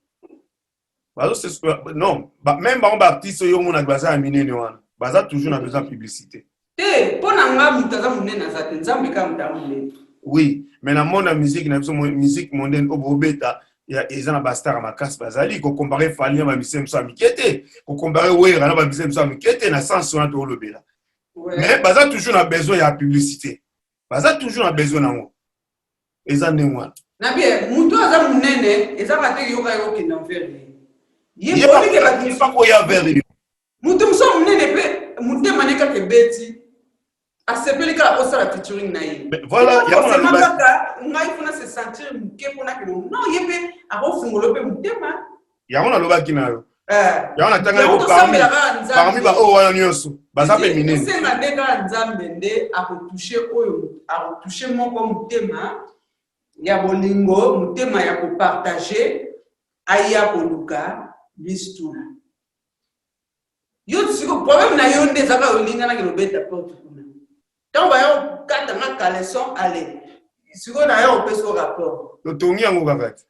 bazo non ba, même bango baartiste oyo omonaki baza ya minene wana baza toujours na besoin ya publicité te mpo na nga moto aza monene aza te nzambe kaka moto aza monene oui mais na monde ya musique na biso musique mondaine oyo bobeta eza na bastar ya makasi bazali kocompare fali na bamisie mosusu ya mike te kocompare wera na bamisie mosusu ya mike te na sens wana toolobela mais baza toujours na besoin ya publicité baza toujours na besoin nango eza ndenge wana na bien moto aza monene ezaka te yoka yo okenda envers ye ye bakoya vers yo Moto mosusu monene mpe motema ne kaka ebeti asepeli kaka osala featuring na ye. Voilà, yango na kaka ngai fona se sentir moke mpona kelo non ye mpe akofungola mpe motema. Yango nalobaki na yo. Eh. Yango natangaki ko parmi parmi ba oyo wana nyonso baza mpe minene. Osenga nde kaka Nzambe nde akotouche oyo akotouche moko motema ya bolingo motema ya kopartage aya koluka bistula. Yo siko problème na yo nde ezaka olinga na kobeta porte kuna. Tango baya kokata nga caleçon allez. Siko na yo opesa rapport. Totongi yango kaka te.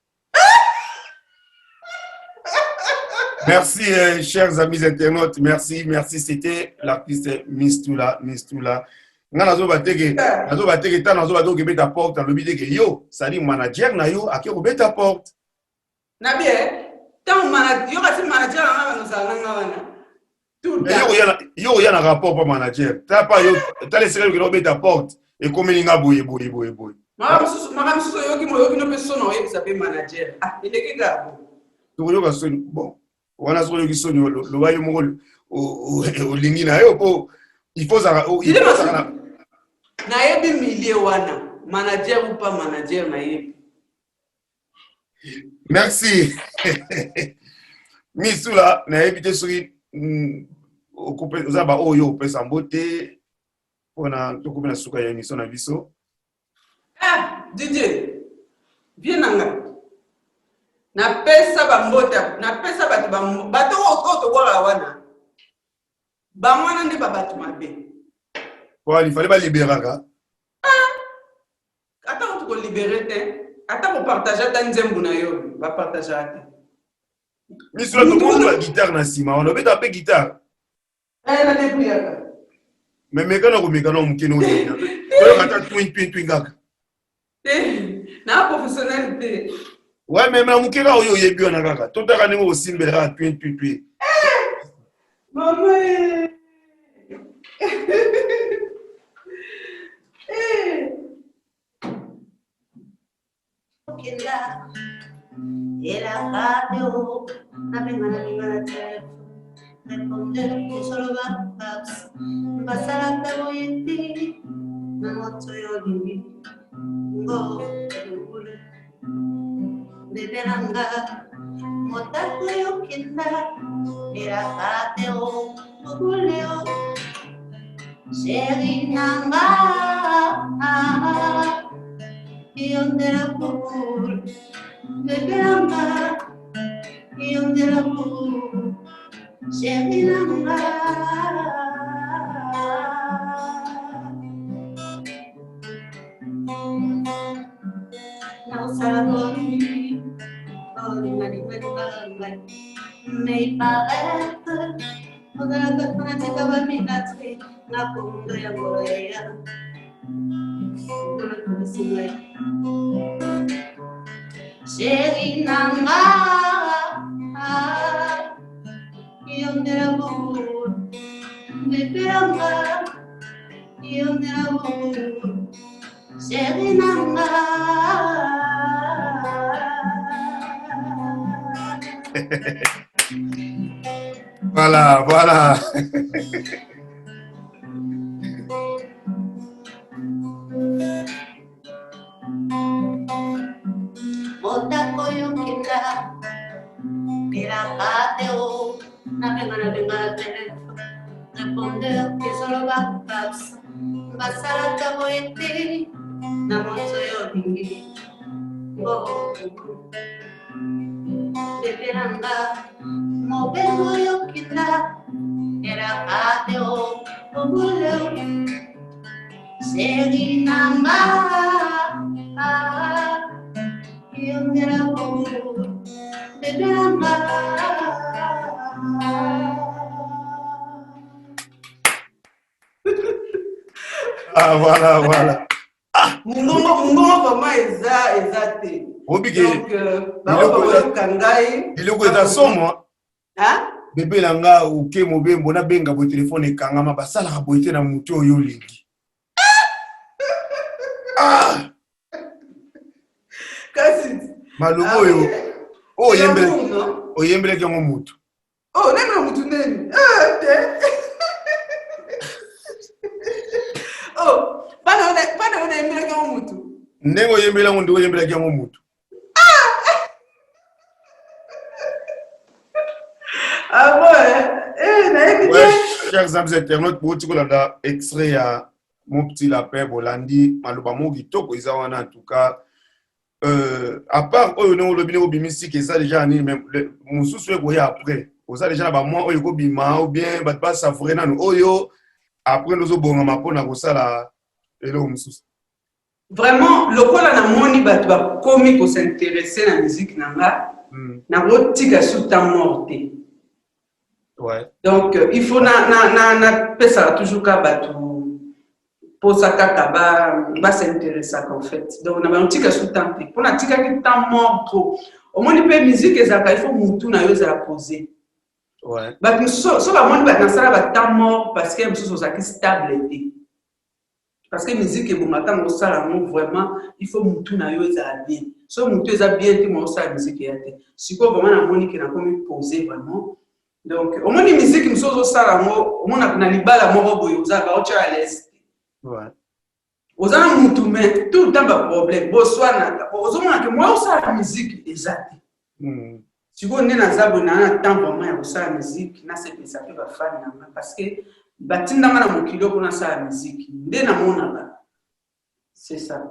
Merci, euh, chers amis internautes. Merci, merci. C'était l'artiste Mistoula, Mistoula. nga nazoba te ke eh. nazoba te ke ntango nazoba te okebeta porte alobi te ke yo sali manager na yo ake kobeta porte Na bien, tango manager, yo kasi manager na nga ozala na nga wana. Tout yo oya na rapport pa manager. Tala pa yo, tala esika yo kende obeta porte, ekomeli nga boye boye boye boye. Makambo mosusu oyoki moyoki no mpe soni oyebisa mpe manager. Ah, eleki kaka bo. Tokoyoka soni. Bon, wana soki oyoki soni loba yo moko olingi na yo mpo il faut ozala na nayebi milieu wana manager ou pas manager nayebi merci misula nayebi te soki mm, oza baoyo opesa mbote mpona tokomi na suka ya émission na biso ah, didier vie na ngai napesa bambote napesa bato bato oyo tobwaka wana bango wana nde babato mabe il fallait baliberaka Ata kutu ko libere te, ata ko partager ata nzembo na yo, ba partageaka te. Miso na tomoni ba guitare na nsima wana, obeta mpe guitare? Eh, na debrouillaka. Mais meka na komeka na moke na oyo. Toyoka ata twin twin twin kaka. Te, na professionnel te. Ouais, mais na moke kaka oyo oyebi wana kaka. Totaka ndenge osimbela kaka twin twin twin. Eh! Mama eh! Eh! Okenda elaka te o nabengana bengana telefone répondeur ezoloba paps basalaka boye te na moto oyo olingi ngo mobulu bebe na nga motako oyo okenda elaka te o mobulu o Chéri na nga yo nde la boule bebe na nga yo nde la boule chéri na nga. Naosala boni bolingalingalinga ngai mais il paraît ozalaka fanatique ya baminatri na kondo ya ngoloya ngolo tobisi ngai sheri na nga yo nde la boule bebe na nga yo nde la boule sheri na nga. Voilà, voilà. Motako yokenda elaka te o nabenga nabenga na telefone répondeur ezoloba paps basalaka boye te na moto oyo olingi ngo Bebe na nga mobembo yokinda elaka te o obule Sheri na nga yongera bo bebe na nga. Ah, voilà, voilà. Ah, mungongo mungongo vraiment eza eza te. Obike. Donc euh, bango bakoyoka ngai. Eloko eza somo. Hein? Bebe na nga oke mobembo nabenga boye telefone ekangama basalaka boye te na moto oyo olingi. Ah! Kasi maloba ah oyo oyembelaki yango moto. Oh, nani na mutu nini? Ah, te. Oh, bana wana bana wana yembelaki yango mutu. Ndenge oyembeli yango ndenge oyembelaki yango mutu. Ah bon, eh? Eh, nayebi te. Ouais, chers amis internautes, bouti kolanda extrait ya mon petit lapin bolandi maloba moko kitoko eza wana en tout cas à part oyo ndenge olobi ndenge obimisi ke eza deja nini mais mosusu ekoya après oza deja na bamois oyo ekobima ou bien bato basavoure nanu oyo après nde ozobongama mpona kosala eloko mosusu. Vraiment lokola namoni bato bakomi kosinteresse na musique na nga, nakotika su temps mort te. Ouais. Donc il faut na na na napesaka toujours ka bato posa kaka ba basinteressaka en fait. Donc na bango tika su temps te mpo natikaki temps mort trop. Omoni mpe musique ezalaka il faut mutu na yo ezala pose. Ouais. Bato mosusu so bamoni bato nasala ba temps mort parce que mosusu ozalaki stable te. Parce que musique ebonga ntango osala yango vraiment il faut mutu na yo ezala bien. So mutu eza bien te mwa osala musique eya te. Sikoyo vraiment namoni ke nakomi pose vraiment. Donc omoni musique mosusu ozosala yango omona na libala moko boye oza baotya à l'aise te. Ouais. Oza na mutu mais tout le temps ba problème boswanaka ozomona ke mwa osala musique eza te. Sikoyo nde naza boye naa na temps vraiment ya kosala musique nasepelisa mpe bafani na nga parce que batindanga na mokili oyo mpo nasala musique nde namonaka c'est ça.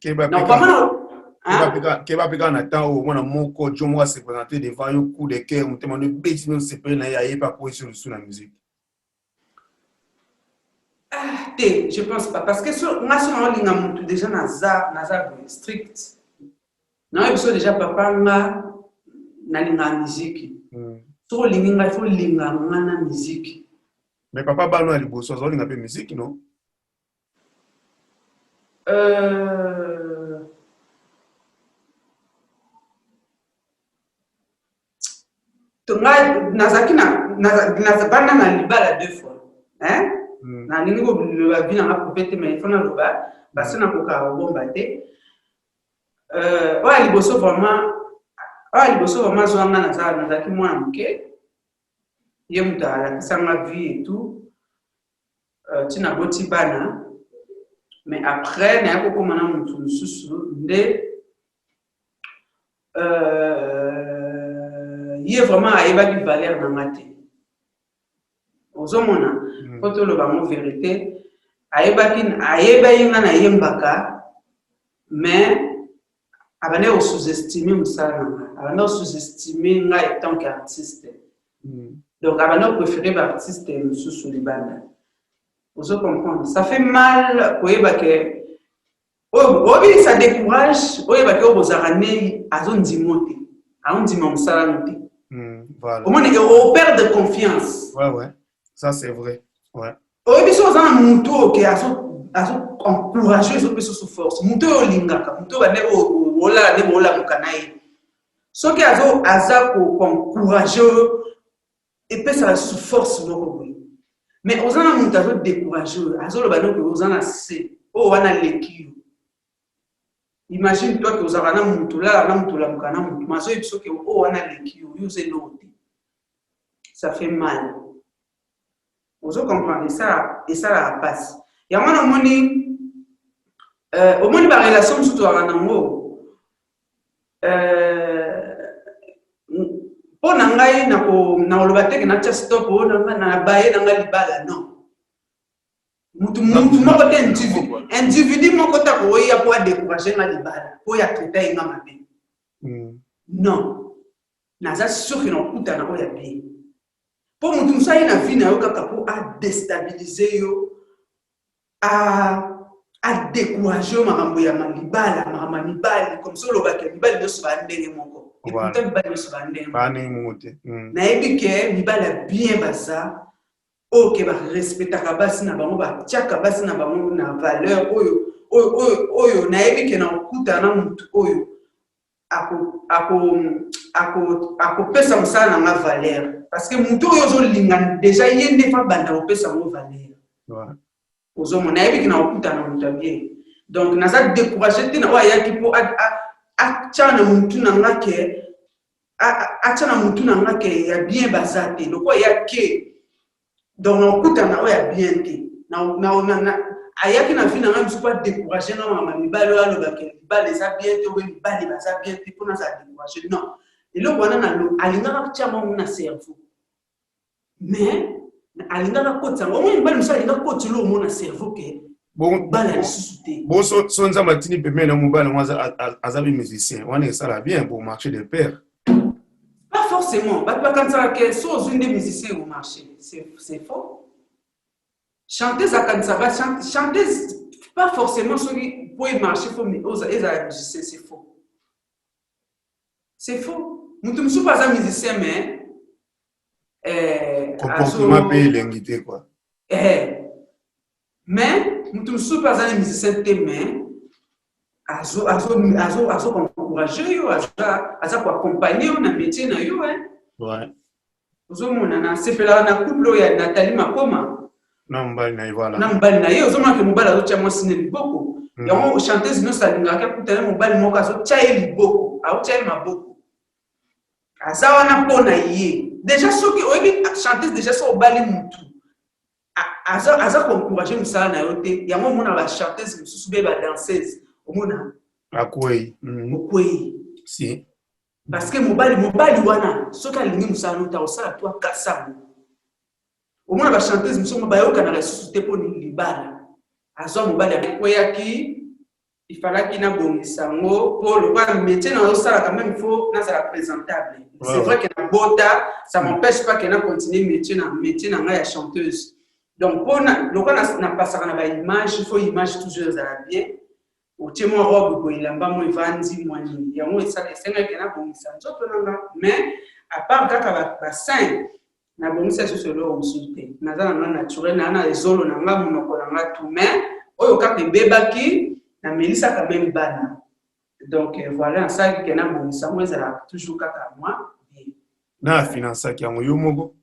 Keba Donc, pe vraiment, kaka hein? keba pe kaka na temps oyo omona moko jo moko ase présenter devant yo coup de cœur motema no ebeti no osepeli na ye aye mpe akwesi yo lisusu na musique. Ah, te je pense pas parce que so nga so naolinga mutu déjà naza naza boye strict naoyebi biso déjà papa nga nalingaka musique. Soki olingi ngai faut olinga nga na musique. Mais papa bano ya liboso azolinga mpe musique, non? Ngai nazalaki na banda na libala deux fois, hein? Nalingi koloba vie nanga privé te, mais il faut naloba parce nakoka kobomba te. Oyo ya liboso vraiment, oyo ya liboso vraiment azwanga, nazalaki mwana moke. Ye moto alakisanga vie et tout, ntina boti bana. Mais après naya kokóma na motu mosusu nde ye vraiment ayebaki valeur na nga te. Ozomona, po toloba yango vérité, ayebaki, ayebaki nga nayembaka, mais abandaki kosous-estime mosala na nga, abandaki kosous-estime ngai en tant qu'artiste. Donc abandaki kopréféré baartiste mosusu libanda. Ozo comprendre, ça fait mal koyeba ke oyo oyebi, ça décourage. Oyeba ke oyo bozalaka ne azondima te, azondima mosala no te. Omoni, operdre confiance. Ouais, ça c'est vrai, ouais. Oyebi, so oza na motu oyo ke azo encourage, ezopesa so force. Motu oyo olingaka, motu oyo bande olala nde boolamuka na ye, soki aza koencourage oyo, epesaka lisusu force moko boye. Mais oza na moto azodécourage oyo, azoloba noke oza na se oyo wana aleki yo. Imagine toi ke ozalaka na motu, olala na motu, olamuka na motu, ma azoyebi soki oyo wana aleki yo, yo oza eloko te. Ça fait mal, ozo comprendre? Esalaka mpasi. Yango wana omoni, omoni barelation mosusu tozalaka nango. Mpo na ngai, nakoloba teke natya stop oyo na baye na ngai libala, non. Mutu moko te, individu moko te akoya mpo adécourage nga libala, mpo oyo atraita ye nga mabe, non. Naza sûr ke nakokutana oyo ya bien, mpo motu mosusu aye na vie na yo kaka mpo adéstabilise yo, adécourage yo makambo ya libala, makambo ya mibali, comme so olobaki mibali nyonso baa ndenge moko. Et pourtant mibali nyonso baa ndenge moko te. Nayebi ke mibali ya bien baza, oyo ke barespectaka basi na bango, batiaka basi na bango na valeur. Oyo nayebi ke na kokutana na motu oyo akopesa mosala na nga valeur, parce que motu oyo ozolinga déjà, ye nde fa banda kopesa yango valeur. Ozomona, nayebi ke na kokutana na moto ya bien, donc naza découragé te na oyo ayaki mpo atya na motu na nga ke, atya na motu na nga ke ya bien baza te. Lokola ya ke, donc nakokutana oyo ya bien te. Ayaki na vie na ngai mosusu po adécourage nga mama mibali oyo, alobaki mibali eza bien te, oyo mibali baza bien te, mpo nazala découragé, non. Eloko wana alingaka tia mwango na cerveau, mais alingaka kotisa yango. Omoni, mibali mosusu alingaka kotisa eloko mo na cerveau ke bala lisusu te. Bon, so Nzambe atindi pembeni na mobali yango aza mpe musicien wana, esala bien pour marcher de pair. Pas forcément. Bato bakanisaka ke so ozwi nde musicien, omarché. C'est faux. Chanteuse akanisaka, chanteuse pas forcément soki po emarché fo ezala musicien. C'est faux, c'est faux. Moto mosusu aza musicien, mais comportement mpe elengi te, quoi. Mais moto mosusu mpe aza na musicien te, mais azoencourage yo, aza koaccompagne yo na métier na yo. Ozomona, nasepelaka na couple oyo ya Nathalie Makoma na mobali na ye, voilà. Na mobali na ye. Ozomona ke mobali azotya mwasi na liboko. Yango chanteuse nyonso alingaka akutana mobali moko azotya ye liboko, azotya ye maboko, aza wana mpo na ye. Déjà soki oyebi chanteuse, déjà soki obali mutu aza koencourage mosala na yo te, yango omona bachanteuse mosusu mpe badanseuse, omona Akwei. Okwei. Si. Parce que mobali wana, soki alingi mosala no te, akosala to akasa ngo. Omona bachanteuse mosusu bayokanaka lisusu te mpo libala azwa mobali akweyaki. Ifalaki nabongisa yango mpo lokola métier nazosala, quand même il faut nazala présentable. C'est vrai que nabota, ça m'empêche pas ke na continuer métier na ngai ya chanteuse. Donc mpona lokola napasaka na baimage, il faut image toujours ezala bien. Otie mwa robe boye, elamba mo evandi mwa nini, yango esengaki nabongisa nzoto na nga. Mais à part kaka basein. Nabongisa lisusu eloko mosusu te. Naza na nga naturel, naa na ezolo na nga, monoko na nga tout. Mais oyo kaka ebebaki, namelisaka meme bana. Donc euh, voilà, nasalaki ke nabongisa yango ezalaka toujours kaka mwa bien. Na afinansaki yango yo moko?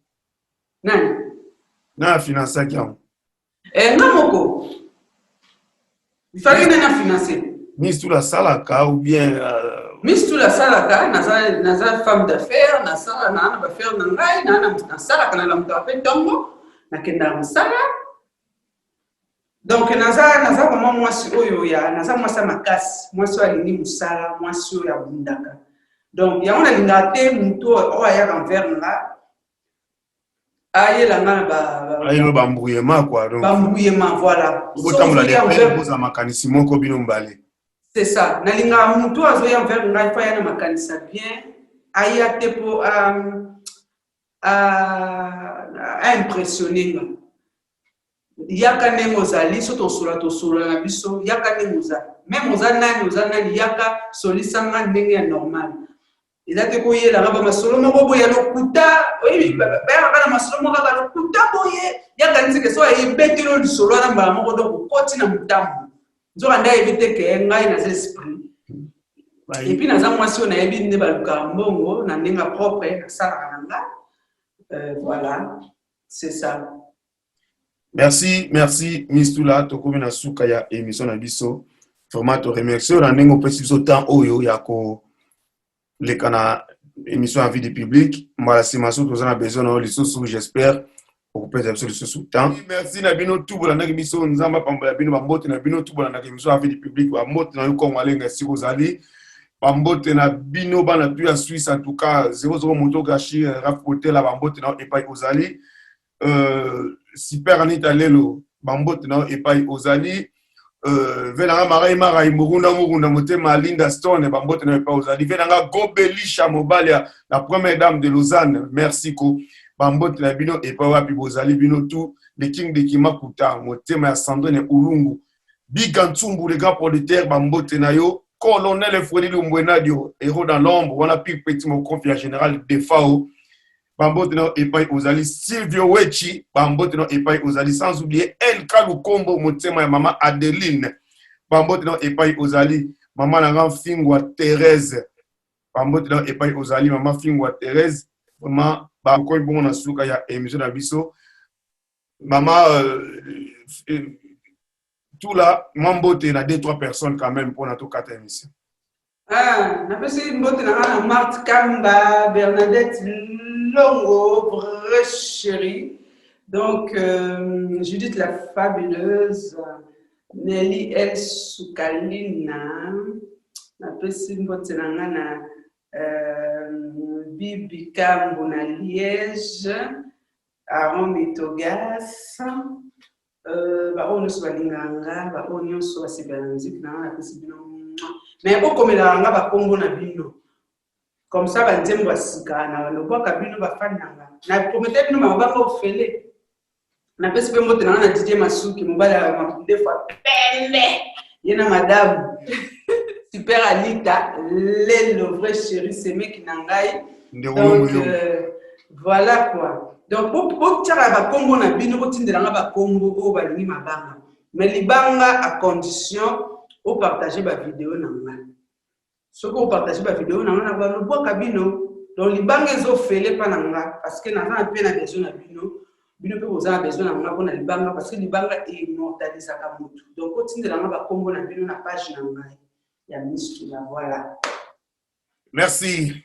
Nani? Na afinansaki yango? Eh, nga moko. Il fallait nani afinanse? Miss Tula asalaka ou bien euh... Miss Tula asalaka, naza, naza femme d'affaires, nasala naa na baffaire na ngai, naa nasalaka nalamukaka mpe ntongo, nakendaka mosala. Donc naza naza vraiment mwasi oyo ya naza mwasi ya makasi, mwasi oyo alingi mosala, mwasi oyo abundaka. Donc yango nalingaka te motu oyo ayaka envers nga ayela nga na ba ayelo ba embrouillement quoi donc ba embrouillement voilà botambola de près boza makanisi moko bino mbale. C'est ça, nalingaka motu azoya envers ngai fo aya na makanisa bien, aya te mpo a impressionne nga. Yaka ndenge ozali, so tosolola tosolola na biso, yaka ndenge oza, meme oza nani oza nani, yaka solisa nga ndenge ya normal. Eza te koyela nga bamasolo moko boye ya lokuta, oyebi bayaka na masolo moko kaka lokuta boye, yaka nzike so ayebeteli yo lisolo wana mbala moko, donc okoti na motambo. Nzoka nde ayebi te ke ngai naza esprit. Et puis naza mwasi oyo nayebi nde balukaka mbongo na ndenge propre, nasalaka na nga. Euh, voilà, c'est ça. Merci, merci Miss Tula, tokomi na suka ya émission na biso. Vraiment to remercier na ndenge opesi biso temps oyo ya ko leka na émission ya vie du public. Mbala sima soki toza na besoin na yo lisusu, j'espère okopesa biso lisusu temps. Merci na bino tout bolandaki biso, Nzambe apambola bino, bambote na bino tout bolandaki émission ya vie du public, bambote na yo Kongo Alenga esika ozali. Bambote na bino bana tout ya Suisse en tout cas 00 moto gashi Raf Kotela bambote na yo epai ozali. Euh, super Anita Lelo, bambote na yo epai ozali. Euh, ve nanga Marai Marai Murunda Murunda motema Linda Stone bambote na yo epai ozali. Ve nanga Gobelisha mobali ya la première dame de Lausanne, merci ko bambote na bino epai wapi bozali bino tout le king de Kimakuta motema ya Sandrine Ulungu Biga Ntsumbu le grand producteur bambote na yo Colonel Freddy Lumbwenadio héros dans l'ombre wana pire petit mokonfi ya général Defao bambote na epai ozali Silvio Wechi bambote na epai ozali sans oublier LK Lukombo motema ya mama Adeline bambote na epai ozali mama na nga Mfingwa Thérèse bambote na epai ozali mama Fingwa Thérèse vraiment bakomi bongo na suka ya émission na biso mama euh, Tula mwa mbote na deux trois personnes quand même mpona tokata émission. Ah, napesi mbote na nga na Marthe Kamba, Bernadette Longo, vraie chérie. Donc, euh, Judith la fabuleuse, Nelly El Soukalina, napesi mbote na nga na euh, Bibi Kambo na Liège, Aaron Mitogas, Euh, baoyo nyonso balingaka nga, baoyo nyonso basepela na miziki na nga, napesi bino mais bokomelaka nga bakombo na bino comme ça banzembo ya sika na lobwaka bino bafani na nga na promete bino mabanga ofele. Napesi mpe mbote na nga na Didier Masuki, mobali ya ndefu ya pembe, ye na madame Super Anita Lelo, vrai chéri semeki na ngai. Donc euh, voilà quoi. Donc botiaka bakombo na bino, botindela nga bakombo oyo balingi mabanga, mais libanga à condition opartage bavideo na nga. Soki opartage bavideo na nga na balobwaka bino, donc libanga ezofele mpa na nga parce que naza mpe na besoin na bino, bino mpe boza na besoin na nga mpona libanga parce que libanga immortalisaka motu. Donc otindela nga bakombo na bino na page na ngai ya Miss Tula. Voilà, merci.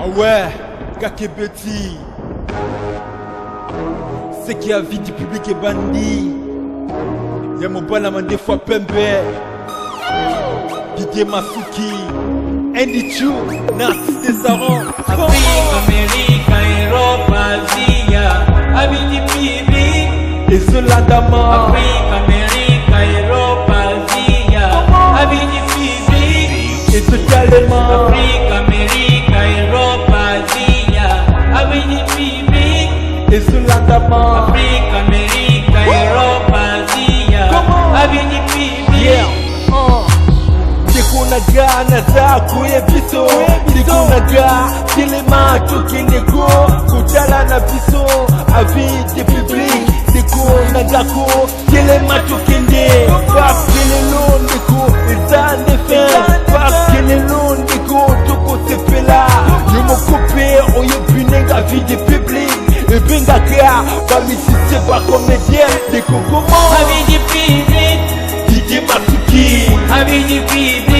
Ah ouais, Kakebeti. Ce qui a vie du public est bandit. Ya mobala mandefu pembe. Didier Masuki. Andy Chu, Narcisse Desaron. Afrique, Amérique, Europe, Asia, Abidi Bibi. Ezolandama. Afrique, Amérique, Europe, Asia, Abidi Bibi. Ezotalema. Afrique, Amérique, Europe, Asia, Abidi Bibi. Ezolandama. Afrique, Amérique, Europe, Asia, Abidi Bibi. Yeah. Ndeko na ga naza koyebiso, ndeko na ga. Telema tokende ko kotala na biso avis de public ndeko na ngako telema tokende parce lelo ndeko eza nde fin parce lelo ndeko tokosepela yo moko mpe oyebi ndenge avis de public ebengaka bamisicien bacomédien ndeko komo Avis du public, Didier Masuki avis du public.